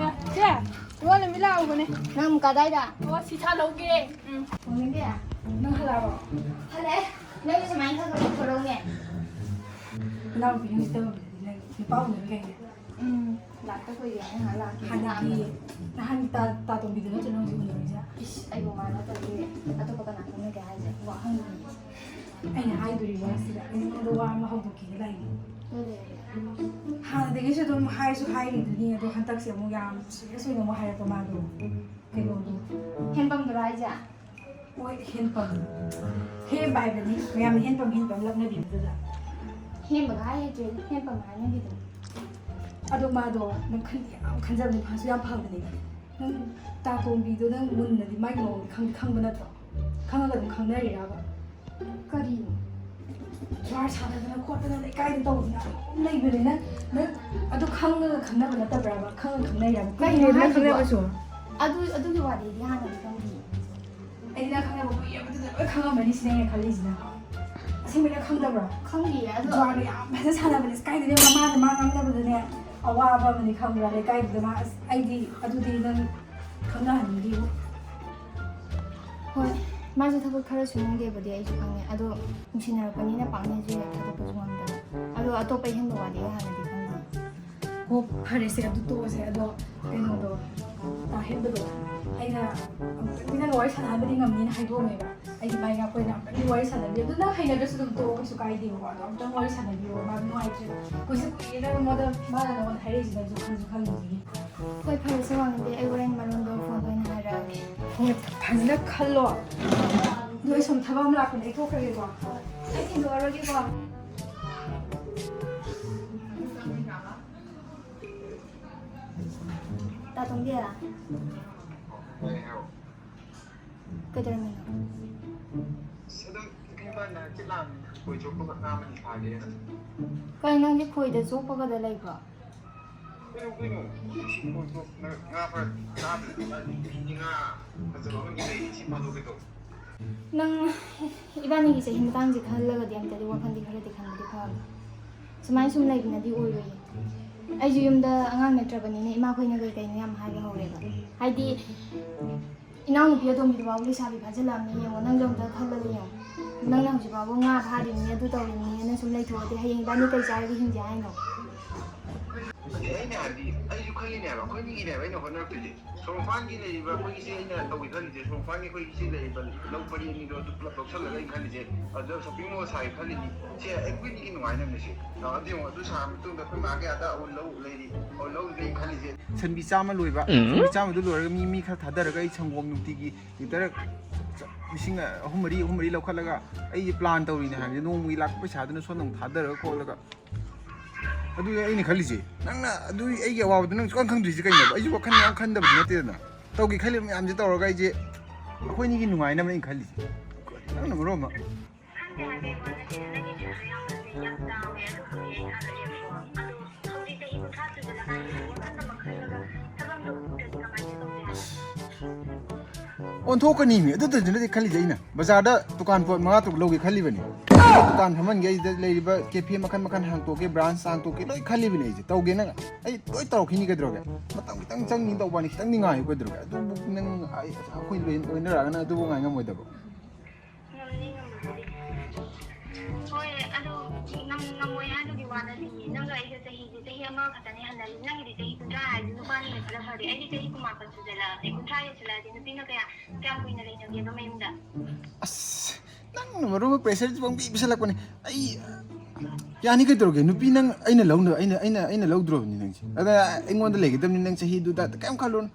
ꯑꯦ, ꯆꯦ, ꯏꯕꯥꯅꯤ ꯃꯤ ꯂꯥꯛꯍꯧꯕꯅꯦ꯫ ꯅꯪ ꯑꯃꯨꯛ ꯀꯗꯥꯏꯗ? ꯑꯣ, ꯁꯤ ꯊꯥ ꯂꯧꯒꯦ꯫ ꯎꯝ꯫ ꯅꯪ ꯍꯜꯂꯛꯑꯕꯣ? ꯍꯜꯂꯛꯑꯦ꯫ ꯅꯪꯁꯨ ꯁꯨꯃꯥꯏꯅ ꯈꯔ ꯈꯔ ꯄꯨꯊꯣꯔꯛꯎꯅꯦ꯫ ꯏꯅꯥꯎꯄꯤ ꯅꯪ ꯇꯧꯔꯤꯗꯨꯗꯤ ꯅꯪ꯫ ꯅꯨꯄꯥ ꯎꯅꯕ ꯀꯩꯅꯦ? ꯎꯝ, ꯂꯥꯛꯇ ꯀꯨꯏꯔꯦ꯫ ꯑꯩ ꯉꯥꯏꯍꯥꯛ ꯂꯥꯛꯀꯦ꯫ ꯍꯥꯟꯅꯒꯤ, ꯅꯍꯥꯟ ꯇꯥ-, ꯇꯥꯇꯣꯝꯕꯤꯗꯨ ꯅꯠꯇ꯭ꯔꯣ ꯅꯪ ꯍꯧꯖꯤꯛ ꯎꯅꯔꯤꯁꯦ? ꯏꯁ, ꯑꯩꯕꯨ ꯃꯥ ꯅꯠꯇ꯭ꯔꯗꯤ ꯑꯇꯣꯞꯄ ꯀꯅꯥ ꯈꯪꯅꯒꯦ ꯍꯥꯏꯁꯦ? ꯋꯥ ꯍꯪꯉꯤꯅꯦ꯫ ꯑꯩꯅ ꯍꯥꯏꯗꯣꯔꯤ ꯋꯥꯁꯤꯗ ꯑꯩ ꯅꯉꯣꯟꯗ ꯋꯥ ꯑꯃ ꯍꯧꯗꯣꯛꯀꯦꯅ ꯂꯥꯛꯏꯅꯦ꯫ ꯀꯩ ꯂꯩꯔꯒꯦ? ꯍꯥꯟꯅꯗꯒꯤꯁꯨ ꯑꯗꯨꯝ ꯍꯥꯏꯁꯨ ꯍꯥꯏꯔꯤꯗꯨꯅꯤ, ꯑꯗꯣ ꯍꯟꯗꯛꯁꯦ ꯑꯃꯨꯛ ꯌꯥꯝ ꯁꯤꯔꯤꯌꯁ ꯑꯣꯏꯅ ꯑꯃꯨꯛ ꯍꯥꯏꯔꯛꯄ ꯃꯥꯗꯣ꯫ ꯀꯩꯅꯣꯗꯣ꯫ ꯍꯦꯟꯄꯝꯗꯨꯔꯣ ꯍꯥꯏꯁꯦ? ꯍꯣꯏ, ꯍꯦꯟꯄꯝ꯫ ꯍꯦꯟꯕ ꯍꯥꯏꯕꯅꯤ, ꯃꯌꯥꯝꯅ ꯍꯦꯟꯄꯝ, ꯍꯦꯟꯄꯝ ꯂꯛꯅꯕꯤꯕꯗꯨꯗ꯫ ꯍꯦꯟꯕꯒ ꯍꯥꯏ ꯍꯩꯇ꯭ꯔꯦ, ꯍꯦꯟꯄꯝ ꯍꯥꯏꯅꯕꯤꯗꯣ꯫ ꯑꯗꯣ ꯃꯥꯗꯣ ꯅꯪ ꯈꯟꯗꯤ ꯌꯥꯝ ꯈꯟꯖꯕꯅꯤ, ꯐꯁꯨ ꯌꯥꯝ ꯐꯕꯅꯦ꯫ ꯅꯪ ꯇꯥꯇꯣꯝꯕꯤꯗꯣ ꯅꯪ ꯃꯨꯟꯅꯗꯤ ꯃꯥꯒꯤ ꯃꯑꯣꯡꯗꯤ ꯈꯪꯗꯤ ꯈꯪꯕ ꯅꯠꯇ꯭ꯔꯣ? ꯈꯪꯉꯒ ꯑꯗꯨꯝ ꯈꯪꯅꯔꯤꯔꯕ? ꯀꯔꯤꯅꯣ? ꯖ꯭ꯋꯥꯔ ꯁꯥꯟꯅꯗꯅ ꯈꯣꯠꯇꯅ ꯂꯩꯀꯥꯏꯗ ꯇꯧꯗꯅ ꯑꯗꯨꯝ ꯂꯩꯕꯅꯦ꯫ ꯅꯪ, ꯅꯪ ꯑꯗꯨ ꯈꯪꯉꯒ ꯈꯪꯅꯕ ꯅꯠꯇꯕ꯭ꯔꯕ? ꯈꯪꯉꯒ ꯈꯪꯅꯩꯔꯕ? ꯀꯩꯅꯣ ꯀꯨꯏꯔꯦꯗꯅ ꯍꯥꯏꯁꯤꯕꯣ? ꯈꯪꯅꯕꯁꯨ꯫ ꯑꯗꯨ, ꯑꯗꯨꯒꯤ ꯋꯥꯗꯤ ꯑꯩꯗꯤ ꯍꯥꯟꯅꯗꯤ ꯈꯪꯗꯤꯌꯦ꯫ ꯑꯩꯗꯤ ꯅꯪ ꯈꯪꯅꯕ ꯀꯨꯏꯔꯕꯗꯨꯗ ꯂꯣꯏ ꯈꯪꯉꯝꯃꯅꯤ ꯁꯤꯅꯦ ꯑꯩꯅ ꯈꯜꯂꯤꯁꯤꯅ꯫ ꯑꯁꯦꯡꯕꯩ ꯅꯪ ꯈꯪꯗꯕ꯭ꯔꯣ? ꯈꯪꯗꯤꯌꯦ, ꯑꯗꯣ ꯖ꯭ꯋꯥꯔꯒ ꯌꯥꯝ ꯐꯖꯅ ꯁꯥꯟꯅꯕꯅꯦ꯫ ꯀꯥꯏꯗꯩꯅꯣ ꯃꯃꯥꯅ ꯃꯥ ꯉꯥꯡꯅꯕꯗꯅꯦ ꯑꯋꯥꯕ ꯑꯃꯅꯤ ꯈꯪꯕ꯭ꯔꯥ? ꯂꯩꯀꯥꯏꯗꯨꯗ ꯃꯥ, ꯑꯁ, ꯑꯩꯗꯤ ꯑꯗꯨꯗꯤ ꯅꯪ ꯈꯪꯅꯍꯟꯅꯤꯡꯗꯦꯕꯨ꯫ ꯍꯣꯏ, ꯃꯥꯁꯨ ꯊꯕꯛ ꯈꯔ ꯁꯨꯅꯤꯡꯗꯦꯕꯨꯗꯤ ꯑꯩꯁꯨ ꯈꯪꯉꯦ, ꯑꯗꯣ ꯅꯨꯡꯁꯤꯅꯔꯛꯄꯅꯤꯅ ꯄꯥꯛꯅꯁꯨ ꯍꯦꯛ ꯊꯥꯗꯣꯛꯄꯁꯨ ꯉꯝꯗꯕ꯫ ꯑꯗꯣ ꯑꯇꯣꯞꯄ ꯑꯍꯦꯟꯕ ꯋꯥꯗꯤ ꯑꯩ ꯍꯥꯟꯅꯗꯤ ꯈꯪꯗꯦ꯫ ꯍꯣ, ꯐꯔꯦꯁꯦ, ꯑꯗꯨ ꯇꯣꯛꯑꯁꯦ꯫ ꯑꯗꯣ ꯀꯩꯅꯣꯗꯣ, ꯇꯥ ꯍꯦꯟꯕꯗꯣ, ꯑꯩꯅ ꯑꯃꯨꯛꯇꯪꯗꯤ ꯅꯪꯒ ꯋꯥꯔꯤ ꯁꯥꯟꯅꯍꯟꯕꯗꯤ ꯉꯝꯅꯤꯅ ꯍꯥꯏꯗꯣꯛꯑꯝꯃꯦꯕ꯫ ꯑꯩꯒꯤ ꯃꯥꯏ ꯉꯥꯛꯄ ꯑꯣꯏꯅ ꯑꯃꯨꯛꯇꯪꯗꯤ ꯋꯥꯔꯤ ꯁꯥꯟꯅꯕꯤꯌꯨ꯫ ꯑꯗꯨ ꯅꯪ ꯍꯩꯅꯗ꯭ꯔꯁꯨ ꯑꯗꯨꯝ ꯇꯣꯛꯑꯣ, ꯀꯩꯁꯨ ꯀꯥꯏꯗꯦꯕꯀꯣ꯫ ꯑꯗꯣ ꯑꯃꯨꯛꯇꯪ ꯋꯥꯔꯤ ꯁꯥꯟꯅꯕꯤꯌꯣ, ꯃꯥ ꯅꯨꯡꯉꯥꯏꯇ꯭ꯔꯦ꯫ ꯀꯨꯏꯁꯨ ꯀꯨꯏꯔꯦ ꯅꯪꯉꯣꯟꯗ, ꯃꯥꯅ ꯅꯉꯣꯟꯗ ꯍꯥꯏꯔꯛꯏꯁꯦ ꯅꯪꯁꯨ ꯈꯪꯁꯨ ꯈꯪꯗ꯭ꯔꯤꯁꯤꯒꯤ꯫ ꯍꯣꯏ, ꯐꯔꯦꯁꯦ ꯋꯥꯡꯉꯦ, ꯑꯩ ꯍꯣꯔꯦꯟ ꯃꯔꯣꯟꯗꯣ ꯐꯣꯟꯗ ꯑꯣꯏꯅ ꯍꯥꯏꯔꯛꯑꯒꯦ꯫ ꯍꯣꯏ, ꯐꯖꯅ ꯈꯜꯂꯣ꯫ ꯑꯗꯣ ꯑꯩ ꯁꯣꯝ ꯊꯕꯛ ꯑꯃ ꯂꯥꯛꯄꯅꯦ, ꯑꯩ ꯊꯣꯛꯈ꯭ꯔꯒꯦꯀꯣ꯫ ꯑꯩ ꯊꯤꯟꯗꯣꯛꯑꯔꯣꯏꯒꯦꯀꯣ꯫ ꯇꯥꯇꯣꯝꯕꯤ꯫ ꯀꯩꯗꯧꯔꯝꯃꯤꯅꯣ? ꯑꯁ, ꯑꯗꯨꯝ ꯏꯃꯥꯅ ꯆꯤꯠ ꯂꯥꯡ ꯈꯣꯏ ꯆꯣꯞꯄꯒ ꯉꯥ ꯑꯃꯅꯤ ꯐꯥꯒꯦꯅ꯫ ꯀꯩꯅꯣ ꯅꯪꯗꯤ ꯈꯣꯏꯗ ꯆꯣꯞꯄꯒꯗ ꯂꯩꯕ꯭ꯔꯣ? ꯀꯩꯅꯣ, ꯀꯩꯅꯣ? ꯍꯧꯖꯤꯛꯁꯤ ꯈꯣꯏ ꯆꯣꯞ-, ꯉꯥ ꯐꯥ-, ꯆꯥꯗ꯭ꯔꯗꯤ ꯃꯥꯗꯤ ꯉꯥ ꯐꯖꯕ ꯑꯃꯅꯤ ꯂꯩꯔꯤ, ꯁꯤ ꯐꯥꯗꯣꯛꯀꯦ ꯇꯧꯕ꯫ ꯅꯪ ꯏꯕꯥꯅꯤꯒꯤ ꯆꯍꯤ ꯃꯇꯥꯡꯁꯦ ꯈꯜꯂꯒꯗꯤ ꯑꯝꯇꯗꯤ ꯋꯥꯈꯜꯗꯤ ꯈꯔꯗꯤ ꯈꯟꯕꯗꯤ ꯐꯕ꯫ ꯁꯨꯃꯥꯏꯅ ꯁꯨꯝ ꯂꯩꯕꯅꯗꯤ ꯑꯣꯏꯔꯣꯏꯌꯦ꯫ ꯑꯩꯁꯨ ꯌꯨꯝꯗ ꯑꯉꯥꯡ ꯅꯠꯇ꯭ꯔꯕꯅꯤꯅ ꯏꯃꯥꯈꯣꯏꯅ ꯀꯩ ꯀꯩꯅꯣ ꯌꯥꯝ ꯍꯥꯏꯕ ꯍꯧꯔꯦꯕ꯫ ꯍꯥꯏꯗꯤ, ꯏꯅꯥꯎꯅꯨꯄꯤ ꯑꯇꯣꯝꯕꯤꯗꯨ ꯐꯥꯎ ꯂꯩꯁꯥꯕꯤ ꯐꯥꯖꯤꯜꯂꯛꯑꯕꯅꯤ, ꯌꯦꯡꯉꯣ, ꯅꯪꯗꯣ ꯑꯝꯇ ꯈꯜꯂꯒ ꯌꯦꯡꯉꯣ꯫ ꯅꯪꯅ ꯍꯧꯖꯤꯛ ꯐꯥꯎꯕ ꯉꯥ ꯐꯥꯔꯤꯕꯅꯤ, ꯑꯗꯨ ꯇꯧꯔꯤꯕꯅꯤꯅ ꯁꯨꯝ ꯂꯩꯊꯣꯛꯑꯗꯤ ꯍꯌꯦꯡ ꯏꯕꯥꯅꯤ ꯀꯩ ꯆꯥꯔꯒ ꯍꯤꯡꯁꯦ ꯍꯥꯏꯅꯣ? ꯍꯥꯏꯕꯗꯤ ꯑꯩꯁꯨ ꯈꯜꯂꯤꯅꯦꯕ, ꯑꯩꯈꯣꯏ ꯃꯤꯒꯤꯅꯦꯕ ꯑꯩꯅ ꯍꯣꯠꯅꯔꯛꯇꯣꯏꯁꯦ꯫ ꯁꯣꯔꯣꯛꯄꯥꯟꯒꯤ ꯂꯩꯔꯤꯕ ꯑꯩꯈꯣꯏꯒꯤꯁꯦ, ꯑꯩꯅ ꯇꯧꯒꯦ ꯈꯜꯂꯤꯁꯦ, ꯁꯣꯔꯣꯛꯄꯥꯟꯒꯤ ꯑꯩꯈꯣꯏꯒꯤꯁꯦ ꯂꯩꯔꯤꯕ ꯂꯧ ꯄꯔꯤ ꯑꯅꯤꯗꯣ ꯑꯗꯨ ꯄꯨꯂꯞ ꯂꯧꯁꯜꯂꯒ ꯑꯩꯅ ꯈꯜꯂꯤꯁꯦ, ꯑꯗꯨꯗ shopping mall ꯁꯥꯒꯦ ꯈꯜꯂꯤꯅꯤ꯫ ꯁꯦ ꯑꯩꯈꯣꯏꯅꯤꯒꯤ ꯅꯨꯡꯉꯥꯏꯅꯕꯅꯦ ꯁꯦ꯫ ꯑꯗꯨ ꯌꯦꯡꯉꯣ, ꯑꯗꯨ ꯁꯥꯔ ꯃꯇꯨꯡꯗ ꯑꯩꯈꯣꯏ ꯃꯥꯒꯤ ꯑꯥꯗ ꯑꯃꯨꯛ ꯂꯧ ꯂꯩꯔꯤ, ꯑꯃꯨꯛ ꯂꯧꯗꯨꯗ ꯑꯩꯅ ꯈꯜꯂꯤꯁꯦ꯫ ꯁꯟꯕꯤ ꯆꯥꯝꯃ ꯂꯣꯏꯕ, ꯎꯝ꯫ ꯁꯟꯕꯤ ꯆꯥꯝꯃꯗꯨ ꯂꯣꯏꯔꯒ ꯃꯤ, ꯃꯤ ꯈꯔ ꯊꯥꯗꯔꯒ ꯑꯩ ꯁꯪꯒꯣꯝ ꯅꯨꯡꯇꯤꯒꯤ ꯂꯤꯇꯔ ꯂꯤꯁꯤꯡ ꯑꯍꯨꯝ ꯃꯔꯤ, ꯑꯍꯨꯝ ꯃꯔꯤ ꯂꯧꯈꯠꯂꯒ ꯑꯩꯁꯦ plan ꯇꯧꯔꯤꯅꯦ ꯍꯥꯏꯕꯁꯦ, ꯅꯣꯡꯃꯒꯤ ꯂꯥꯛꯄ ꯄꯩꯁꯥꯗꯨꯅ ꯁꯣꯝꯗ ꯑꯃꯨꯛ ꯊꯥꯗꯔꯒ ꯈꯣꯠꯂꯒ꯫ ꯑꯗꯨꯅꯦ ꯑꯩꯅ ꯈꯜꯂꯤꯁꯦ꯫ ꯅꯪꯅ ꯑꯗꯨ ꯑꯩꯒꯤ ꯑꯋꯥꯕꯗꯣ ꯅꯪ ꯁꯨꯈꯪ ꯈꯪꯗ꯭ꯔꯤꯁꯦ ꯀꯩꯅꯣꯕ? ꯑꯩꯁꯨ ꯋꯥꯈꯜ ꯌꯥꯝ ꯈꯟꯗꯕꯗꯤ ꯅꯠꯇꯦꯗꯅ꯫ ꯇꯧꯒꯦ ꯈꯜꯂꯤꯕ ꯃꯌꯥꯝꯁꯦ ꯇꯧꯔꯒ ꯑꯩꯁꯦ ꯑꯩꯈꯣꯏꯅꯤꯒꯤ ꯅꯨꯡꯉꯥꯏꯅꯕ ꯑꯩꯅ ꯈꯜꯂꯤꯁꯦ꯫ ꯅꯪꯅ ꯃꯔꯣꯟ ꯑꯃ꯫ ꯑꯣꯟꯊꯣꯛꯀꯅꯤꯃꯤ꯫ ꯑꯗꯨꯗꯁꯨ ꯅꯠꯇꯦ ꯈꯜꯂꯤꯁꯦ ꯑꯩꯅ꯫ ꯕꯖꯥꯔꯗ ꯗꯨꯀꯥꯟ ꯄꯣꯠ ꯃꯉꯥ ꯇꯔꯨꯛ ꯂꯧꯒꯦ ꯈꯜꯂꯤꯕꯅꯤ꯫ ꯗꯨꯀꯥꯟ ꯐꯝꯍꯟꯒꯦ, ꯑꯩꯁꯤꯗ ꯂꯩꯔꯤꯕ cafe ꯃꯈꯜ ꯃꯈꯜ ꯍꯥꯡꯇꯣꯛꯀꯦ, branch ꯍꯥꯡꯇꯣꯛꯀꯦ, ꯂꯣꯏ ꯈꯜꯂꯤꯕꯅꯤ ꯑꯩꯁꯦ꯫ ꯇꯧꯒꯦꯅ ꯑꯩ ꯂꯣꯏ ꯇꯧꯔꯛꯈꯤꯅꯤ ꯀꯩꯗꯧꯔꯒꯦ? ꯃꯇꯝ ꯈꯤꯇꯪ ꯆꯪꯅꯤ ꯇꯧꯕ ꯋꯥꯅꯤ, ꯈꯤꯇꯪꯗꯤ ꯉꯥꯏꯌꯨ ꯀꯩꯗꯧꯔꯒꯦ? ꯑꯗꯨꯕꯨ ꯅꯪ ꯑꯩ, ꯑꯩꯈꯣꯏ ꯂꯣꯏ-, ꯂꯣꯏꯅꯔꯛꯑꯒꯅ ꯑꯗꯨꯕꯨ ꯉꯥꯏ ꯉꯝꯃꯣꯏꯗꯕ꯭ꯔꯣ? ꯉꯝꯅꯤ, ꯉꯝꯕꯕꯨꯗꯤ꯫ ꯍꯣꯏ, ꯑꯗꯣ ꯉꯝ-, ꯉꯝꯃꯣꯏ ꯍꯥꯏꯕꯒꯤ ꯋꯥ ꯅꯠꯇꯤꯌꯦ꯫ ꯅꯪꯒ ꯑꯩꯒ ꯆꯍꯤꯁꯦ ꯆꯍꯤ ꯑꯃꯈꯛꯇꯅꯦ ꯍꯜꯂꯜꯂꯤ꯫ ꯅꯪꯒꯤꯗꯤ ꯆꯍꯤ ꯀꯨꯟꯊ꯭ꯔꯥ ꯍꯥꯏꯁꯦ ꯅꯨꯄꯥꯅ ꯍꯦꯟꯕꯅ ꯐꯔꯦ꯫ ꯑꯩꯗꯤ ꯆꯍꯤ ꯀꯨꯟꯃꯥꯄꯟ ꯁꯨꯖꯜꯂꯛꯑꯕꯅꯦ꯫ ꯀꯨꯟꯊ꯭ꯔꯥ ꯌꯧꯁꯜꯂꯛꯑꯗꯤ ꯅꯨꯄꯤꯅ ꯀꯌꯥ, ꯀꯌꯥꯝ ꯀꯨꯏꯅ ꯂꯩꯅꯒꯦꯕ ꯃꯌꯨꯝꯗ? ꯑꯁ, ꯅꯪꯅ ꯃꯔꯣꯟ ꯑꯃ pressure ꯄꯪꯄꯤ ꯄꯤꯁꯜꯂꯛꯄꯅꯦ꯫ ꯑꯩ, ꯌꯥꯅꯤ ꯀꯩꯗꯧꯔꯒꯦ? ꯅꯨꯄꯤ ꯅꯪ ꯑꯩꯅ ꯂꯧꯅ-, ꯑꯩꯅ, ꯑꯩꯅ, ꯑꯩꯅ ꯂꯧꯗ꯭ꯔꯣꯕꯅꯤ ꯅꯪꯁꯦ꯫ ꯑꯗ ꯑꯩꯉꯣꯟꯗ ꯂꯩꯒꯗꯕꯅꯤ ꯅꯪ ꯆꯍꯤꯗꯨꯗ, ꯀꯩꯝ ꯈꯜꯂꯨꯅꯨ꯫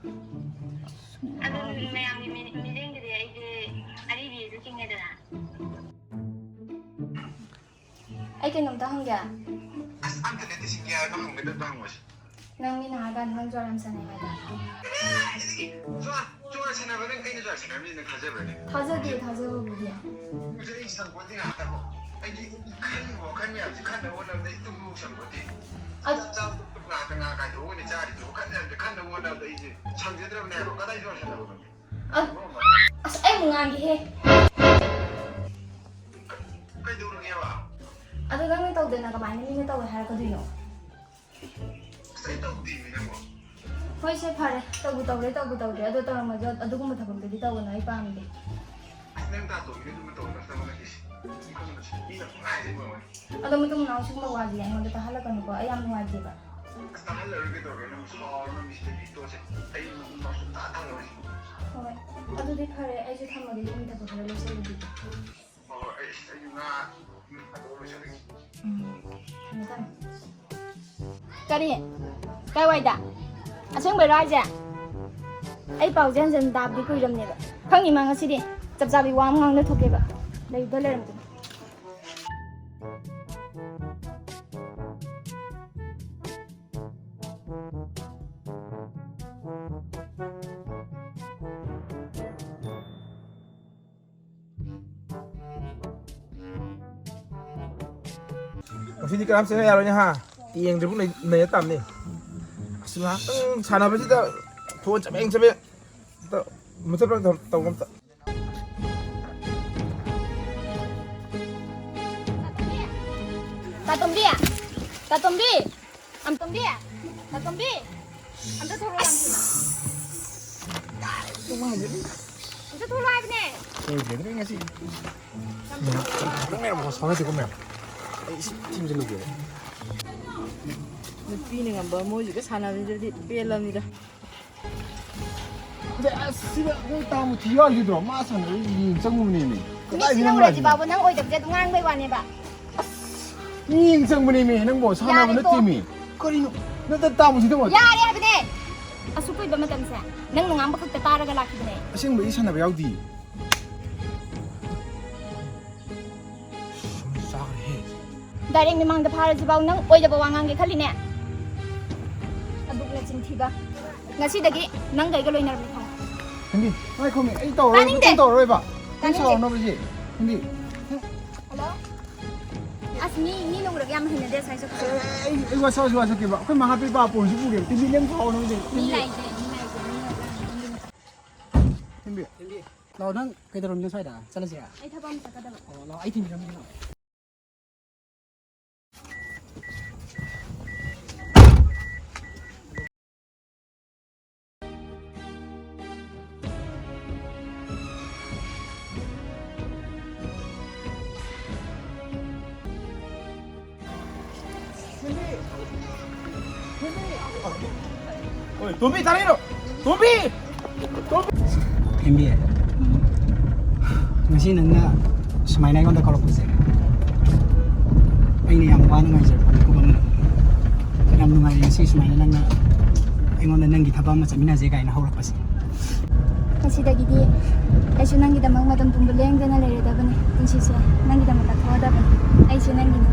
ꯑꯗꯨ ꯃꯌꯥꯝꯒꯤ ꯃꯤ-, ꯃꯤꯠꯌꯦꯡꯗꯗꯤ ꯑꯩꯁꯦ ꯑꯔꯤꯕꯤꯁꯨ ꯆꯤꯡꯉꯦꯗꯅ꯫ ꯑꯩ ꯀꯩꯅꯣꯝꯇ ꯍꯪꯒꯦ꯫ ꯑꯁ, ꯑꯝꯇ ꯅꯠꯇꯦ, ꯁꯤꯡꯒꯦ ꯍꯥꯏꯕ ꯍꯪꯕꯗ ꯑꯝꯇ ꯍꯪꯉꯣꯁꯤ꯫ ꯅꯪ ꯃꯤꯅ ꯍꯥꯏꯔꯀꯥꯟꯗ ꯅꯪ ꯖ꯭ꯋꯥꯔ ꯌꯥꯝ ꯁꯥꯟꯅꯩ ꯍꯥꯏꯗ꯫ ꯀꯗꯥꯏꯗꯒꯤ? ꯖ꯭ꯋꯥꯔ, ꯖ꯭ꯋꯥꯔ ꯁꯥꯟꯅꯕ ꯅꯪ ꯑꯩꯅ ꯖ꯭ꯋꯥꯔ ꯁꯥꯟꯅꯕ ꯃꯤꯁꯦ ꯅꯪ ꯊꯥꯖꯕ꯭ꯔꯅꯦ? ꯊꯥꯖꯗꯦ, ꯊꯥꯖꯕꯕꯨꯗꯤ꯫ ꯍꯧꯖꯤꯛ ꯑꯩ ꯁꯪꯄꯣꯠꯇꯦ ꯉꯥꯏꯍꯥꯛꯇꯕꯨ꯫ ꯑꯩꯗꯤ ꯈꯜꯂꯤꯕ ꯋꯥꯈꯜ ꯃꯌꯥꯝꯁꯦ ꯈꯟꯅꯕ ꯍꯣꯠꯅꯕꯗ ꯑꯩ ꯇꯨꯝꯕꯕꯨ ꯁꯪꯄꯣꯠꯇꯦ꯫ ꯑ- ꯆꯥꯛ ꯆꯥꯕ ꯉꯥꯏꯍꯥꯛꯇ ꯉꯥ ꯀꯥꯏꯊꯣꯛꯑꯒꯅꯦ ꯆꯥꯔꯤꯗꯣ꯫ ꯋꯥꯈꯜ ꯃꯌꯥꯝꯁꯦ ꯈꯟꯅꯕ ꯍꯣꯠꯅꯕꯗ ꯑꯩꯁꯦ ꯁꯪꯖꯗ꯭ꯔꯕꯅꯦ ꯍꯥꯏꯕ꯫ ꯀꯗꯥꯏ ꯖ꯭ꯋꯥꯔ ꯁꯥꯟꯅꯕꯅꯣ? ꯑ-, ꯑꯁ, ꯑꯩ ꯑꯃꯨꯛ ꯉꯥꯡꯒꯦꯍꯦ꯫ ꯀꯩꯗꯧꯔꯒꯦꯕ? ꯑꯗꯣ ꯅꯪꯅ ꯇꯧꯗꯅ ꯀꯃꯥꯏꯅ ꯃꯤꯅ ꯇꯧꯋꯦ ꯍꯥꯏꯔꯛꯀꯗꯣꯏꯅꯣ? ꯑꯁ, ꯑꯩ ꯇꯧꯗꯦꯃꯤ ꯅꯪꯕꯣ꯫ ꯍꯣꯏ, ꯁꯦ, ꯐꯔꯦ꯫ ꯇꯧꯕꯨ ꯇꯧꯔꯦ, ꯇꯧꯕꯨ ꯇꯧꯔꯦ꯫ ꯑꯗꯣ ꯇꯧꯔꯝꯃꯁꯨ ꯑꯗꯨꯒꯨꯝꯕ ꯊꯕꯛꯇꯨꯗꯤ ꯇꯧꯒꯅꯨ, ꯑꯩ ꯄꯥꯝꯗꯦ꯫ ꯑꯁ, ꯅꯪ ꯇꯥꯇꯣꯟꯒꯤ ꯑꯗꯨꯝꯕ ꯇꯧꯔꯒ ꯇꯧꯔꯒ ꯏꯁ, ꯃꯤꯅ ꯄꯨꯡꯍꯥꯏꯗ ꯍꯥꯏꯕ ꯋꯥꯅꯤ꯫ ꯑꯗꯣ ꯃꯇꯨꯡ ꯃꯅꯥꯎ ꯁꯤꯒꯨꯝꯕ ꯋꯥꯁꯦ ꯑꯩꯉꯣꯟꯗ ꯇꯥꯍꯜꯂꯛꯀꯅꯨꯀꯣ, ꯑꯩ ꯌꯥꯝ ꯅꯨꯡꯉꯥꯏꯇꯦꯕ꯫ ꯑꯁ, ꯇꯥꯍꯜꯂꯔꯣꯏꯒꯦ ꯇꯧꯔꯒꯦ, ꯅꯪ ꯁꯥꯎꯔꯅꯨ, ꯃꯤꯁꯇꯔ ꯕꯤꯇꯣꯁꯦ꯫ ꯑꯩ ꯅꯪ ꯁꯨꯡꯇꯥ ꯇꯥꯍꯜꯂꯔꯣꯏ꯫ ꯍꯣꯏ, ꯑꯗꯨꯗꯤ ꯐꯔꯦ, ꯑꯩꯁꯨ ꯊꯝꯃꯒꯦ, ꯌꯨꯝꯒꯤ ꯊꯕꯛ ꯈꯔ ꯂꯣꯏꯁꯤꯜꯂꯨꯈꯤꯒꯦ꯫ ꯍꯣꯏ, ꯍꯣꯏ, ꯑꯩ, ꯑꯩꯁꯨ ꯉꯥ ꯊꯥꯗꯣꯛꯑ ꯂꯣꯏꯁꯤꯜꯂꯒꯦ꯫ ꯎꯝ, ꯊꯝꯃꯦ, ꯊꯝꯃꯦ꯫ ꯀꯔꯤ? ꯀꯥꯏꯋꯥꯏꯗ? ꯑꯁꯦꯡꯕꯩꯔꯣ ꯍꯥꯏꯁꯦ? ꯑꯩ ꯄꯥꯎꯁꯦ ꯍꯟꯖꯟ ꯇꯥꯕꯗꯤ ꯀꯨꯏꯔꯝꯅꯦꯕ꯫ ꯈꯪꯉꯤ ꯃꯥ ꯉꯁꯤꯗꯤ꯫ ꯆꯞ ꯆꯥꯕꯤ ꯋꯥ ꯑꯃ ꯉꯥꯡꯅ ꯊꯣꯛꯀꯦꯕ꯫ ꯂꯩꯕꯗ ꯂꯩꯔꯝꯒꯅꯤ꯫ ꯉꯁꯤꯗꯤ ꯀꯅꯥꯝ ꯆꯪꯉ ꯌꯥꯔꯣꯏꯅꯦ, ꯍꯥ? ꯌꯦꯡꯗ꯭ꯔꯤꯕꯨ ꯅꯩ-, ꯅꯩꯔ ꯇꯥꯕꯅꯤ꯫ ꯑꯁ, ꯉꯥꯏꯍꯥꯛꯇꯪ ꯁꯥꯟꯅꯕꯁꯤꯗ ꯐꯣꯟ ꯆꯕꯦꯡ ꯆꯕꯦꯡ꯫ ꯑꯝꯇ ꯃꯨꯊꯠꯄ꯭ꯔꯥ ꯇꯧ-, ꯇꯧꯕ ꯑꯝꯇ꯫ ꯇꯥꯇꯣꯝꯕꯤ! ꯇꯥꯇꯣꯝꯕꯤ! ꯑꯝꯇꯣꯝꯕꯤ! ꯇꯥꯇꯣꯝꯕꯤ! ꯑꯝꯇ ꯊꯣꯛꯂꯛꯑꯣ, ꯌꯥꯝ ꯊꯨꯅ꯫ ꯑꯝꯇ ꯊꯣꯛꯂꯛꯑꯣ ꯍꯥꯏꯕꯅꯦ꯫ ꯁꯣꯏꯗ꯭ꯔꯦꯗꯅ ꯉꯁꯤ꯫ ꯉꯥꯏꯍꯥꯛꯇꯪ ꯂꯩꯔꯝꯃꯣ, ꯁꯥꯎꯅꯁꯤꯀꯣ ꯃꯌꯥꯝ꯫ ꯑꯩ ꯁꯤ ꯊꯤꯟꯖꯤꯜꯂꯨꯒꯦ꯫ ꯅꯨꯄꯤꯅ ꯉꯝꯕ ꯃꯣꯏꯁꯤꯒ ꯁꯥꯟꯅꯕꯁꯤꯗꯗꯤ ꯄꯦꯜꯂꯕꯅꯤꯗ꯫ ꯑꯗꯩ ꯑꯁ, ꯁꯤꯗ ꯑꯩꯈꯣꯏ ꯇꯥ ꯃꯨꯊꯤ ꯌꯥꯎꯔꯤꯗꯣ, ꯃꯥ ꯁꯥꯟꯅꯔ ꯌꯦꯡ ꯆꯪꯉꯨꯕꯅꯦꯃꯤ꯫ ꯃꯤꯠꯁꯤꯅ ꯀꯗꯥꯏꯗꯒꯤ ꯅꯪ ꯎꯔꯗꯤ ꯂꯥꯛꯏꯅꯣ? ꯕꯥꯕꯨ, ꯅꯪ ꯑꯣꯏꯗꯕꯁꯦ ꯑꯗꯨꯝ ꯉꯥꯡꯕꯩ ꯋꯥꯅꯦꯕ꯫ ꯑꯁ, ꯃꯤ ꯌꯦꯡ ꯆꯪꯕꯅꯦꯃꯤ, ꯅꯪꯕꯣ ꯁꯥꯟꯅꯕ ꯌꯥꯔꯦꯀꯣ꯫ ꯅꯠꯇꯦꯃꯤ꯫ ꯀꯔꯤꯅꯣ? ꯅꯠꯇ ꯇꯥ ꯃꯨꯊꯤꯗ ꯑꯣꯏ-, ꯌꯥꯔꯦ ꯍꯥꯏꯕꯅꯦ! ꯑꯁꯨꯛ ꯀꯨꯏꯕ ꯃꯇꯝꯁꯦ ꯅꯪꯅ ꯉꯥꯡꯕ ꯈꯛꯇ ꯇꯥꯔꯒ ꯂꯥꯛꯈꯤꯕꯅꯦ꯫ ꯑꯁꯦꯡꯕ ꯑꯩ ꯁꯥꯟꯅꯕ ꯌꯥꯎꯗꯤꯌꯦ꯫ ꯆꯥꯈ꯭ꯔꯦꯍꯦ꯫ ꯗꯥꯏꯔꯦꯛ ꯃꯤꯃꯥꯡꯗ ꯐꯥꯔꯁꯤꯐꯥꯎ ꯅꯪ ꯑꯣꯏꯗꯕ ꯋꯥ ꯉꯥꯡꯒꯦ ꯈꯜꯂꯤꯅꯦ? ꯑꯗꯨꯛ ꯅꯆꯤꯟ ꯊꯤꯕ꯫ ꯉꯁꯤꯗꯒꯤ ꯅꯪꯒ ꯑꯩꯒ ꯂꯣꯏꯅꯔꯕꯅꯤ ꯈꯪꯉꯣ꯫ ꯍꯤꯟꯗꯤ, ꯉꯥꯏꯈꯣꯃꯤ, ꯑꯩ ꯇꯧꯔꯔꯣꯏꯕ, ꯇꯥꯅꯤꯡꯗꯦ꯫ ꯅꯪ ꯇꯧꯔꯔꯣꯏꯕ꯫ ꯅꯪ ꯇꯥꯅꯤꯡꯗꯦ꯫ ꯁꯥꯎꯔꯅꯣꯕ ꯁꯤ꯫ ꯍꯤꯟꯗꯤ꯫ ꯍꯜꯂꯣ? ꯑꯁ, ꯃꯤ, ꯃꯤ ꯎꯔꯒ ꯌꯥꯝ ꯍꯩꯅꯗꯦ ꯁ꯭ꯋꯥꯏ ꯆꯠꯄꯁꯦ꯫ ꯑꯩ, ꯑꯩ, ꯑꯩ ꯋꯥꯁꯛ-, ꯋꯥꯁꯛꯀꯦꯕ꯫ ꯑꯩꯈꯣꯏ ꯃꯥ ꯍꯥꯄꯤ ꯄꯥ ꯄꯣꯟꯁꯨ ꯄꯨꯒꯦꯕ꯫ ꯇꯤꯟꯕꯤ ꯅꯪ ꯁꯥꯎꯔꯅꯣꯕ ꯁꯤ꯫ ꯃꯤ ꯍꯤꯟꯗꯤ꯫ ꯂꯥꯛꯏꯁꯦ, ꯃꯤ ꯂꯥꯛꯏꯁꯦ, ꯃꯤ ꯂꯥꯛꯏꯁꯦ꯫ ꯍꯤꯟꯗꯤ꯫ ꯂꯥꯛꯑꯣ, ꯅꯪ ꯀꯩꯗꯧꯔꯝꯃꯤꯅꯣ ꯁ꯭ꯋꯥꯏꯗ? ꯆꯠꯂꯁꯤꯔꯥ? ꯑꯩ ꯊꯕꯛ ꯑꯃ ꯆꯠꯀꯗꯕ꯫ ꯑꯣ, ꯂꯥꯛꯑꯣ, ꯑꯩ ꯊꯤꯟꯕꯤꯔꯝꯒꯦ, ꯂꯥꯛꯑꯣ꯫ ꯍꯣꯏ, ꯇꯣꯝꯕꯤ, ꯇꯥꯔꯛꯏꯔꯣ? ꯇꯣꯝꯕꯤ! ꯊꯦꯝꯕꯤ, ꯉꯁꯤ ꯅꯪꯅ ꯁꯨꯃꯥꯏꯅ ꯑꯩꯉꯣꯟꯗ ꯀꯧꯔꯛꯄꯁꯦ, ꯑꯩꯅ ꯌꯥꯝ ꯋꯥꯅ ꯉꯥꯏꯖꯔꯛꯄ ꯃꯤꯀꯨꯞ ꯑꯃꯅꯤ꯫ ꯌꯥꯝ ꯅꯨꯡꯉꯥꯏꯔꯦ ꯉꯁꯤ ꯁꯨꯃꯥꯏꯅ ꯅꯪꯅ ꯑꯩꯉꯣꯟꯗ "ꯅꯪꯒꯤ ꯊꯕꯛ ꯑꯃ ꯆꯠꯃꯤꯟꯅꯁꯦ" ꯀꯥꯏꯅ ꯍꯧꯔꯛꯄꯁꯦ꯫ ꯉꯁꯤꯗꯒꯤꯗꯤ ꯑꯩꯁꯨ ꯅꯪꯒꯤꯗꯃꯛ ꯃꯇꯝ ꯄꯨꯝꯕ ꯂꯦꯡꯗꯅ ꯂꯩꯔꯗꯕꯅꯤ꯫ ꯄꯨꯟꯁꯤꯁꯦ ꯅꯪꯒꯤꯗꯃꯛ ꯀꯠꯊꯣꯛꯑꯗꯕꯅꯤ꯫ ꯑꯩꯁꯨ ꯅꯪꯒꯤꯅꯤ꯫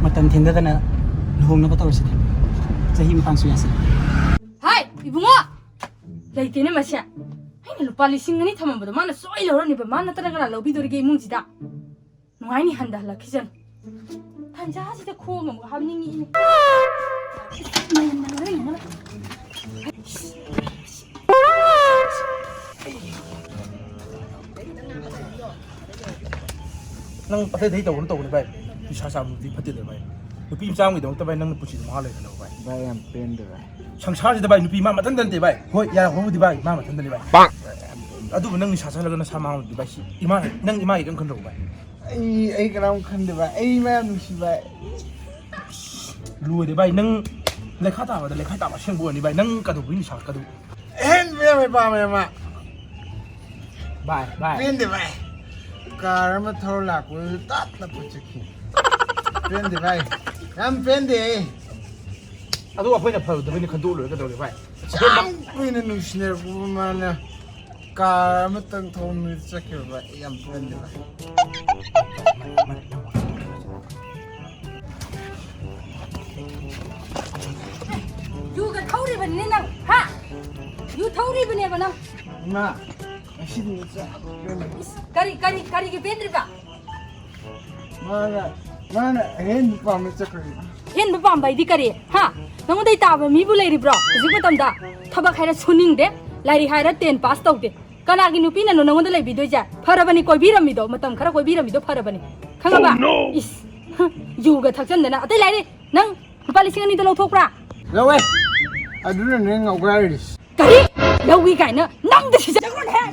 ꯃꯇꯝ ꯊꯤꯟꯗꯗꯅ ꯂꯨꯍꯣꯡꯅꯕ ꯇꯧꯔꯁꯤꯅꯦ꯫ ꯆꯍꯤ ꯃꯇꯥꯡꯁꯨ ꯌꯥꯁꯤꯜꯂꯛꯑꯦ꯫ ꯍꯥꯏ, ꯏꯕꯨꯡꯉꯣ! ꯂꯩꯇꯦꯅꯦ ꯃꯁꯦ꯫ ꯑꯩꯅ ꯂꯨꯄꯥ ꯂꯤꯁꯤꯡ ꯑꯅꯤ ꯊꯝꯃꯝꯕꯗꯣ ꯃꯥꯅ ꯁꯣꯏ ꯂꯧꯔꯝꯅꯤꯕ꯫ ꯃꯥ ꯅꯠꯇꯅ ꯀꯅꯥ ꯂꯧꯕꯤꯗꯣꯔꯤꯒꯦ ꯏꯃꯨꯡꯁꯤꯗ? ꯅꯨꯡꯉꯥꯏꯅꯤ ꯍꯟꯗ ꯍꯜꯂꯛꯈꯤꯁꯅꯨ꯫ ꯇꯟꯖꯥꯁꯤꯗ ꯈꯣꯡ ꯑꯃꯨꯛ ꯍꯥꯞꯅꯤꯡꯉꯤꯅꯦ꯫ ꯅꯪ ꯑꯇꯩ ꯑꯇꯩ ꯇꯧꯒꯅꯨ, ꯇꯧꯒꯅꯨ ꯚꯥꯏ꯫ ꯅꯤꯁꯥ ꯆꯥꯕꯗꯨꯗꯤ ꯐꯠꯇꯦꯗ ꯚꯥꯏ꯫ ꯅꯨꯄꯤ ꯃꯆꯥ ꯑꯃꯒꯤꯗꯃꯛꯇ ꯚꯥꯏ, ꯅꯪꯅ ꯄꯨꯟꯁꯤꯗꯣ ꯃꯍꯥ ꯂꯩꯍꯜꯂꯣ ꯚꯥꯏ꯫ ꯚꯥꯏ, ꯌꯥꯝ ꯄꯦꯟꯗꯦ ꯚꯥꯏ꯫ ꯁꯪꯁꯥꯔꯁꯤꯗ ꯚꯥꯏ, ꯅꯨꯄꯤ ꯃꯥ ꯃꯊꯟꯇ ꯅꯠꯇꯦ ꯚꯥꯏ꯫ ꯍꯣꯏ, ꯌꯥꯔꯛꯄꯕꯨꯗꯤ ꯚꯥꯏ, ꯃꯥ ꯃꯊꯟꯇꯅꯤ ꯚꯥꯏ꯫ ꯑꯗꯨꯕꯨ ꯅꯪ ꯅꯤꯁꯥ ꯆꯥꯁꯤꯜꯂꯒ ꯅꯁꯥ ꯃꯥꯡꯍꯜꯂꯗꯤ ꯚꯥꯏ, ꯁꯤ ꯏꯃꯥ, ꯅꯪ ꯏꯃꯥꯒꯤ ꯀꯔꯤꯝ ꯈꯟꯗ꯭ꯔꯕꯣ ꯚꯥꯏ? ꯑꯩ, ꯑꯩ ꯀꯅꯥꯝ ꯈꯟꯗꯦ ꯚꯥꯏ꯫ ꯑꯩ ꯏꯃꯥ ꯌꯥꯝ ꯅꯨꯡꯁꯤ ꯚꯥꯏ꯫ ꯂꯣꯏꯔꯦ ꯚꯥꯏ, ꯅꯪ ꯂꯩꯈꯥ ꯇꯥꯕꯗ ꯂꯩꯈꯥ ꯇꯥꯕ ꯑꯁꯦꯡꯕ ꯑꯣꯏꯔꯅꯤ ꯚꯥꯏ꯫ ꯅꯪ ꯀꯩꯗꯧꯕꯩ ꯅꯤꯁꯥ, ꯀꯩꯗꯧ-? ꯑꯍꯦꯟꯕ ꯌꯥꯝ ꯄꯥꯝꯃꯦ ꯃꯥ꯫ ꯚꯥꯏ, ꯚꯥꯏ꯫ ꯄꯦꯟꯗꯦ ꯚꯥꯏ꯫ ꯀꯥꯔ ꯑꯃ ꯊꯧꯔ ꯂꯥꯛꯄꯗꯨꯗ ꯇꯞꯅ ꯄꯨꯠꯆꯠꯈꯤ꯫ ꯄꯦꯟꯗꯦ ꯚꯥꯏ꯫ ꯌꯥꯝ ꯄꯦꯟꯗꯦ꯫ ꯑꯗꯨ ꯑꯩꯈꯣꯏꯅ ꯐꯔꯨꯗꯕꯩꯅꯤ ꯈꯟꯗꯣꯛꯑ ꯂꯣꯏꯔꯦ, ꯀꯩꯗꯧꯔꯒꯦ ꯚꯥꯏ? ꯌꯥꯝ ꯀꯨꯏꯅ ꯅꯨꯡꯁꯤꯅꯔꯛꯄ ꯃꯥꯅ ꯀꯥꯔ ꯑꯃꯇꯪ ꯊꯧꯅ ꯆꯠꯈꯤꯕ ꯚꯥꯏ꯫ ꯑꯩ ꯌꯥꯝ ꯄꯦꯟꯗꯦ ꯚꯥꯏ꯫ ꯌꯨꯒ ꯊꯧꯔꯤꯕꯅꯤꯅꯦ ꯅꯪ, ꯍꯥ? ꯌꯨ ꯊꯧꯔꯤꯕꯅꯦꯕ ꯅꯪ꯫ ꯏꯃꯥ, ꯉꯁꯤꯗꯤ ꯆꯥ-, ꯏꯁ, ꯀꯔꯤ, ꯀꯔꯤ, ꯀꯔꯤꯒꯤ ꯄꯦꯟꯗ꯭ꯔꯤꯕ? ꯃꯥꯅ, ꯃꯥꯅ ꯑꯍꯦꯟꯕ ꯄꯥꯝꯃꯦ ꯆꯠꯈ꯭ꯔꯦ꯫ ꯑꯍꯦꯟꯕ ꯄꯥꯝꯕ ꯍꯥꯏꯗꯤ ꯀꯔꯤ? ꯍꯥ? ꯅꯉꯣꯟꯗꯩ ꯇꯥꯕ ꯃꯤꯕꯨ ꯂꯩꯔꯤꯕ꯭ꯔꯣ? ꯍꯧꯖꯤꯛ ꯃꯇꯝꯗ ꯊꯕꯛ ꯍꯥꯏꯔ ꯁꯨꯅꯤꯡꯗꯦ, ꯂꯥꯏꯔꯤꯛ ꯍꯥꯏꯔ ꯇꯦꯟ ꯄꯥꯁ ꯇꯧꯗꯦ꯫ ꯀꯅꯥꯒꯤ ꯅꯨꯄꯤꯅꯅꯣ ꯅꯉꯣꯟꯗ ꯂꯩꯕꯤꯗꯣꯏꯁꯦ? ꯐꯔꯕꯅꯤ ꯀꯣꯏꯕꯤꯔꯝꯃꯤꯗꯣ, ꯃꯇꯝ ꯈꯔ ꯀꯣꯏꯕꯤꯔꯝꯃꯤꯗꯣ ꯐꯔꯕꯅꯤ꯫ ꯈꯪꯉꯕ? Oh, no! ꯏꯁ, ꯌꯨꯒ ꯊꯛꯆꯟꯗꯅ꯫ ꯑꯇꯩ ꯂꯥꯏꯔꯤ, ꯅꯪ ꯂꯨꯄꯥ ꯂꯤꯁꯤꯡ ꯑꯅꯤꯗꯣ ꯂꯧꯊꯣꯛꯄ꯭ꯔꯥ? ꯂꯧꯋꯦ꯫ ꯑꯗꯨꯅꯅꯦ ꯉꯥꯎꯒꯥꯏꯔꯤꯁꯦ꯫ ꯀꯔꯤ? ꯂꯧꯏ ꯀꯥꯏꯅ ꯅꯪꯗ ꯁꯤꯖꯈ꯭ꯔꯣꯅꯦꯍꯦ꯫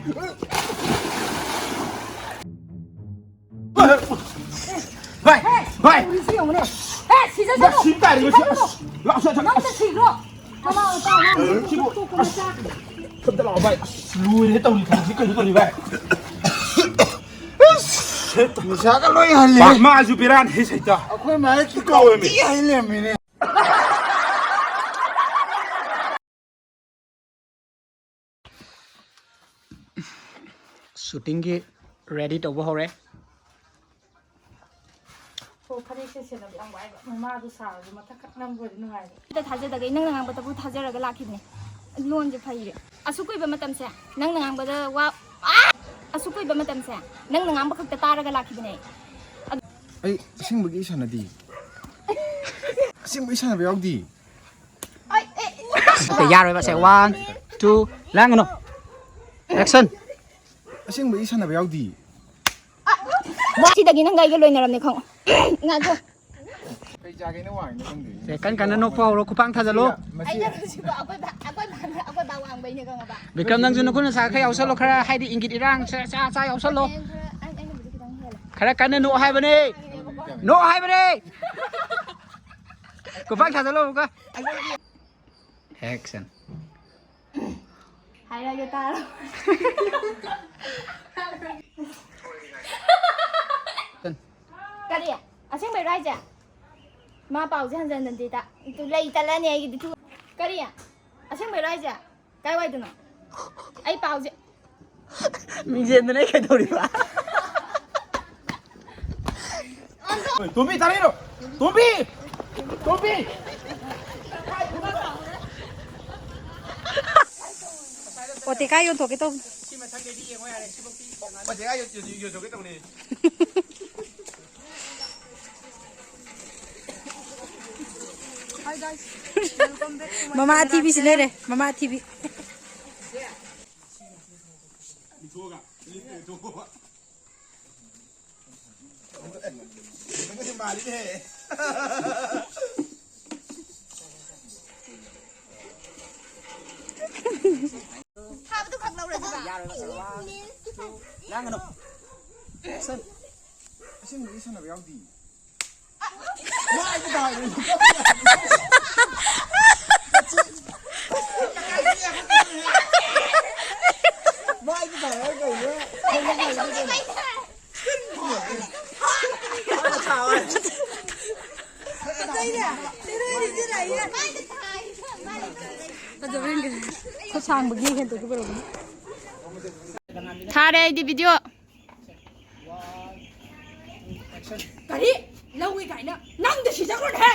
ꯚꯥꯏ, ꯚꯥꯏ꯫ ꯇꯧꯔꯤꯁꯤ ꯌꯦꯡꯉꯨꯅꯦ꯫ ꯍꯦ, ꯁꯤꯖꯁꯅꯨ꯫ ꯁꯤ ꯇꯥꯔꯦ, ꯁꯤ-, ꯁꯤꯖꯁꯅꯨ꯫ ꯂꯥꯛꯑꯣ, ꯁꯤ-, ꯁꯤ-, ꯅꯪꯗ ꯁꯤ-, ꯁꯤꯕꯨ, ꯑꯁ, ꯂꯣꯏꯔꯦ ꯇꯧꯔꯤ ꯊꯕꯛꯁꯤ, ꯀꯩꯅꯣ ꯇꯧꯔꯤ ꯚꯥꯏ? ꯅꯤꯁꯥꯒ ꯂꯣꯏ ꯍꯜꯂꯦ꯫ ꯃꯥꯁꯨ ꯕꯦꯔꯥꯅꯤ ꯍꯦ ꯁꯩꯇ꯫ ꯑꯩꯈꯣꯏ ꯃꯥꯅ ꯀꯤꯀꯥꯎ ꯑꯣꯏꯔꯝꯃꯤ꯫ ꯍꯜꯂꯝꯃꯤꯅꯦ꯫ ꯁꯨꯇꯤꯡꯒꯤ ꯔꯦꯗꯤ ꯇꯧꯕ ꯍꯧꯔꯦ꯫ ꯍꯣ, ꯐꯅꯦꯛꯁꯦ ꯁꯦꯠꯅꯕ ꯌꯥꯝ ꯋꯥꯏꯕ꯫ ꯃꯃꯥꯗꯣ ꯁꯥꯔꯁꯨ ꯃꯊꯛ ꯈꯛ ꯅꯝꯕ ꯑꯣꯏꯔꯗꯤ ꯅꯨꯡꯉꯥꯏꯕ꯫ ꯑꯝꯇ ꯊꯥꯖꯗꯒꯩ ꯅꯪꯅ ꯉꯥꯡꯕꯗꯕꯨ ꯊꯥꯖꯔꯒ ꯂꯥꯛꯈꯤꯕꯅꯦ꯫ ꯂꯣꯟꯁꯦ ꯐꯩꯔꯦ꯫ ꯑꯁꯨꯛ ꯀꯨꯏꯕ ꯃꯇꯝꯁꯦ ꯅꯪꯅ ꯉꯥꯡꯕꯗ ꯋꯥ-, ꯑꯥ! ꯑꯁꯨꯛ ꯀꯨꯏꯕ ꯃꯇꯝꯁꯦ ꯅꯪꯅ ꯉꯥꯡꯕ ꯈꯛꯇ ꯇꯥꯔꯒ ꯂꯥꯛꯈꯤꯕꯅꯦ꯫ ꯑꯗꯨ ꯑꯩ ꯑꯁꯦꯡꯕꯒꯤ ꯁꯥꯟꯅꯗꯤ꯫ ꯑꯁꯦꯡꯕꯒꯤ ꯁꯥꯟꯅꯕ ꯌꯥꯎꯗꯤ꯫ ꯑꯩ, ꯑꯦ, ꯑꯣꯀꯦ, ꯌꯥꯔꯣꯏꯕ꯫ ꯁꯦ, ꯋꯥꯟ, ꯇꯨ, ꯂꯥꯡꯒꯅꯨ꯫ ꯑꯦꯛꯁꯟ꯫ ꯑꯁꯦꯡꯕꯒꯤ ꯁꯥꯟꯅꯕ ꯌꯥꯎꯗꯤ꯫ ꯁꯤꯗꯒꯤ ꯅꯪꯒ ꯑꯩꯒ ꯂꯣꯏꯅꯔꯝꯅꯦ ꯈꯪꯉꯣ꯫ ꯉꯥꯏꯈꯣ꯫ ꯀꯩ ꯆꯥꯒꯦꯅ ꯋꯥꯡꯉꯤꯅꯣ ꯈꯪꯗꯦ꯫ ꯁꯦ, ꯀꯟ ꯀꯟꯅ ꯅꯣꯛꯄ ꯍꯧꯔꯣ, ꯈꯨꯄꯥꯡ ꯊꯥꯖꯜꯂꯣ꯫ ꯃꯁꯤ ꯑꯩꯅ ꯍꯧꯖꯤꯛꯀꯣ ꯑꯩꯈꯣꯏ ꯕꯥ, ꯑꯩꯈꯣꯏ ꯕꯥ, ꯑꯩꯈꯣꯏ ꯕꯥ ꯋꯥꯡꯕꯩꯅꯦ ꯈꯪꯉꯕ? ꯕꯤꯀ꯭ꯔꯝ, ꯅꯪꯁꯨ ꯅꯈꯨꯠ ꯅꯁꯥ ꯈꯔ ꯌꯥꯎꯁꯜꯂꯣ, ꯈꯔ ꯍꯥꯏꯗꯤ ꯏꯪꯒꯤꯠ ꯏꯔꯥꯡ ꯆꯥ, ꯆꯥ, ꯆꯥ ꯌꯥꯎꯁꯜꯂꯣ꯫ ꯑꯩ ꯈꯔ, ꯑꯩ, ꯑꯩꯅꯕꯨꯗꯤ ꯈꯤꯇꯪ ꯍꯦꯜꯂꯦ꯫ ꯈꯔ ꯀꯟꯅ ꯅꯣꯛ ꯍꯥꯏꯕꯅꯦ꯫ ꯅꯣꯛ ꯍꯥꯏꯕꯅꯦ꯫ ꯈꯨꯄꯥꯡ ꯊꯥꯖꯜꯂꯣ ꯑꯃꯨꯛꯀ꯫ ꯑꯦꯛꯁꯟ꯫ ꯍꯥꯏꯔꯒꯦ ꯇꯥꯔꯣ꯫ ꯀꯔꯤ? ꯑꯁꯦꯡꯕꯩꯔꯣ ꯍꯥꯏꯁꯦ? ꯃꯥ ꯄꯥꯎꯁꯦ ꯍꯟꯖꯟ ꯍꯟꯖꯟꯗꯤ ꯇꯥ-, ꯂꯩ ꯇꯠꯂꯅꯤ ꯑꯩꯒꯤꯗꯤ꯫ ꯀꯔꯤ? ꯑꯁꯦꯡꯕꯩꯔꯣ ꯍꯥꯏꯁꯦ? ꯀꯥꯏꯋꯥꯏꯗꯅꯣ? ꯑꯩ ꯄꯥꯎꯁꯦ ꯃꯤꯡꯖꯦꯜꯗ ꯅꯪ ꯀꯩꯗꯧꯔꯤꯕ? ꯇꯣꯝꯕꯤ, ꯇꯥꯔꯛꯏꯔꯣ? ꯇꯣꯝꯕꯤ! ꯇꯣꯝꯕꯤ! ꯑꯣꯇꯦꯀꯥ ꯌꯣꯟꯊꯣꯛꯀꯦ ꯇꯧꯕꯅꯤ꯫ ꯑꯣꯇꯦꯀꯥ ꯌꯣꯟ-, ꯌꯣꯟ-, ꯌꯣꯟꯊꯣꯛꯀꯦ ꯇꯧꯕꯅꯤ꯫ ꯃꯃꯥ ꯑꯊꯤꯕꯤꯁꯤ ꯂꯩꯔꯦ, ꯃꯃꯥ ꯑꯊꯤꯕꯤ꯫ ꯊꯥꯕꯗꯨ ꯈꯛ ꯂꯧꯔꯁꯤꯕ꯫ ꯌꯥꯔꯣꯏꯕ, ꯁꯦ, ꯋꯥꯟ, ꯇꯨ, ꯂꯥꯡꯒꯅꯨ꯫ ꯑꯦꯛꯁꯟ꯫ ꯑꯁꯦꯡꯕꯒꯤ ꯁꯥꯟꯅꯕ ꯌꯥꯎꯗꯤ꯫ ꯃꯥꯏꯗꯤ ꯇꯥꯔꯦ꯫ ꯈꯨꯠ ꯁꯥꯡꯕꯒꯤ ꯍꯦꯟꯗꯣꯛꯈꯤꯕ ꯑꯣꯏꯔꯝꯒꯅꯤ꯫ ꯊꯥꯔꯦ ꯑꯩꯗꯤ ꯚꯤꯗꯤꯑꯣ꯫ ꯀꯔꯤ? ꯂꯧꯏ ꯀꯥꯏꯅ? ꯅꯪꯗ ꯁꯤꯖꯈ꯭ꯔꯣꯅꯦꯍꯦ!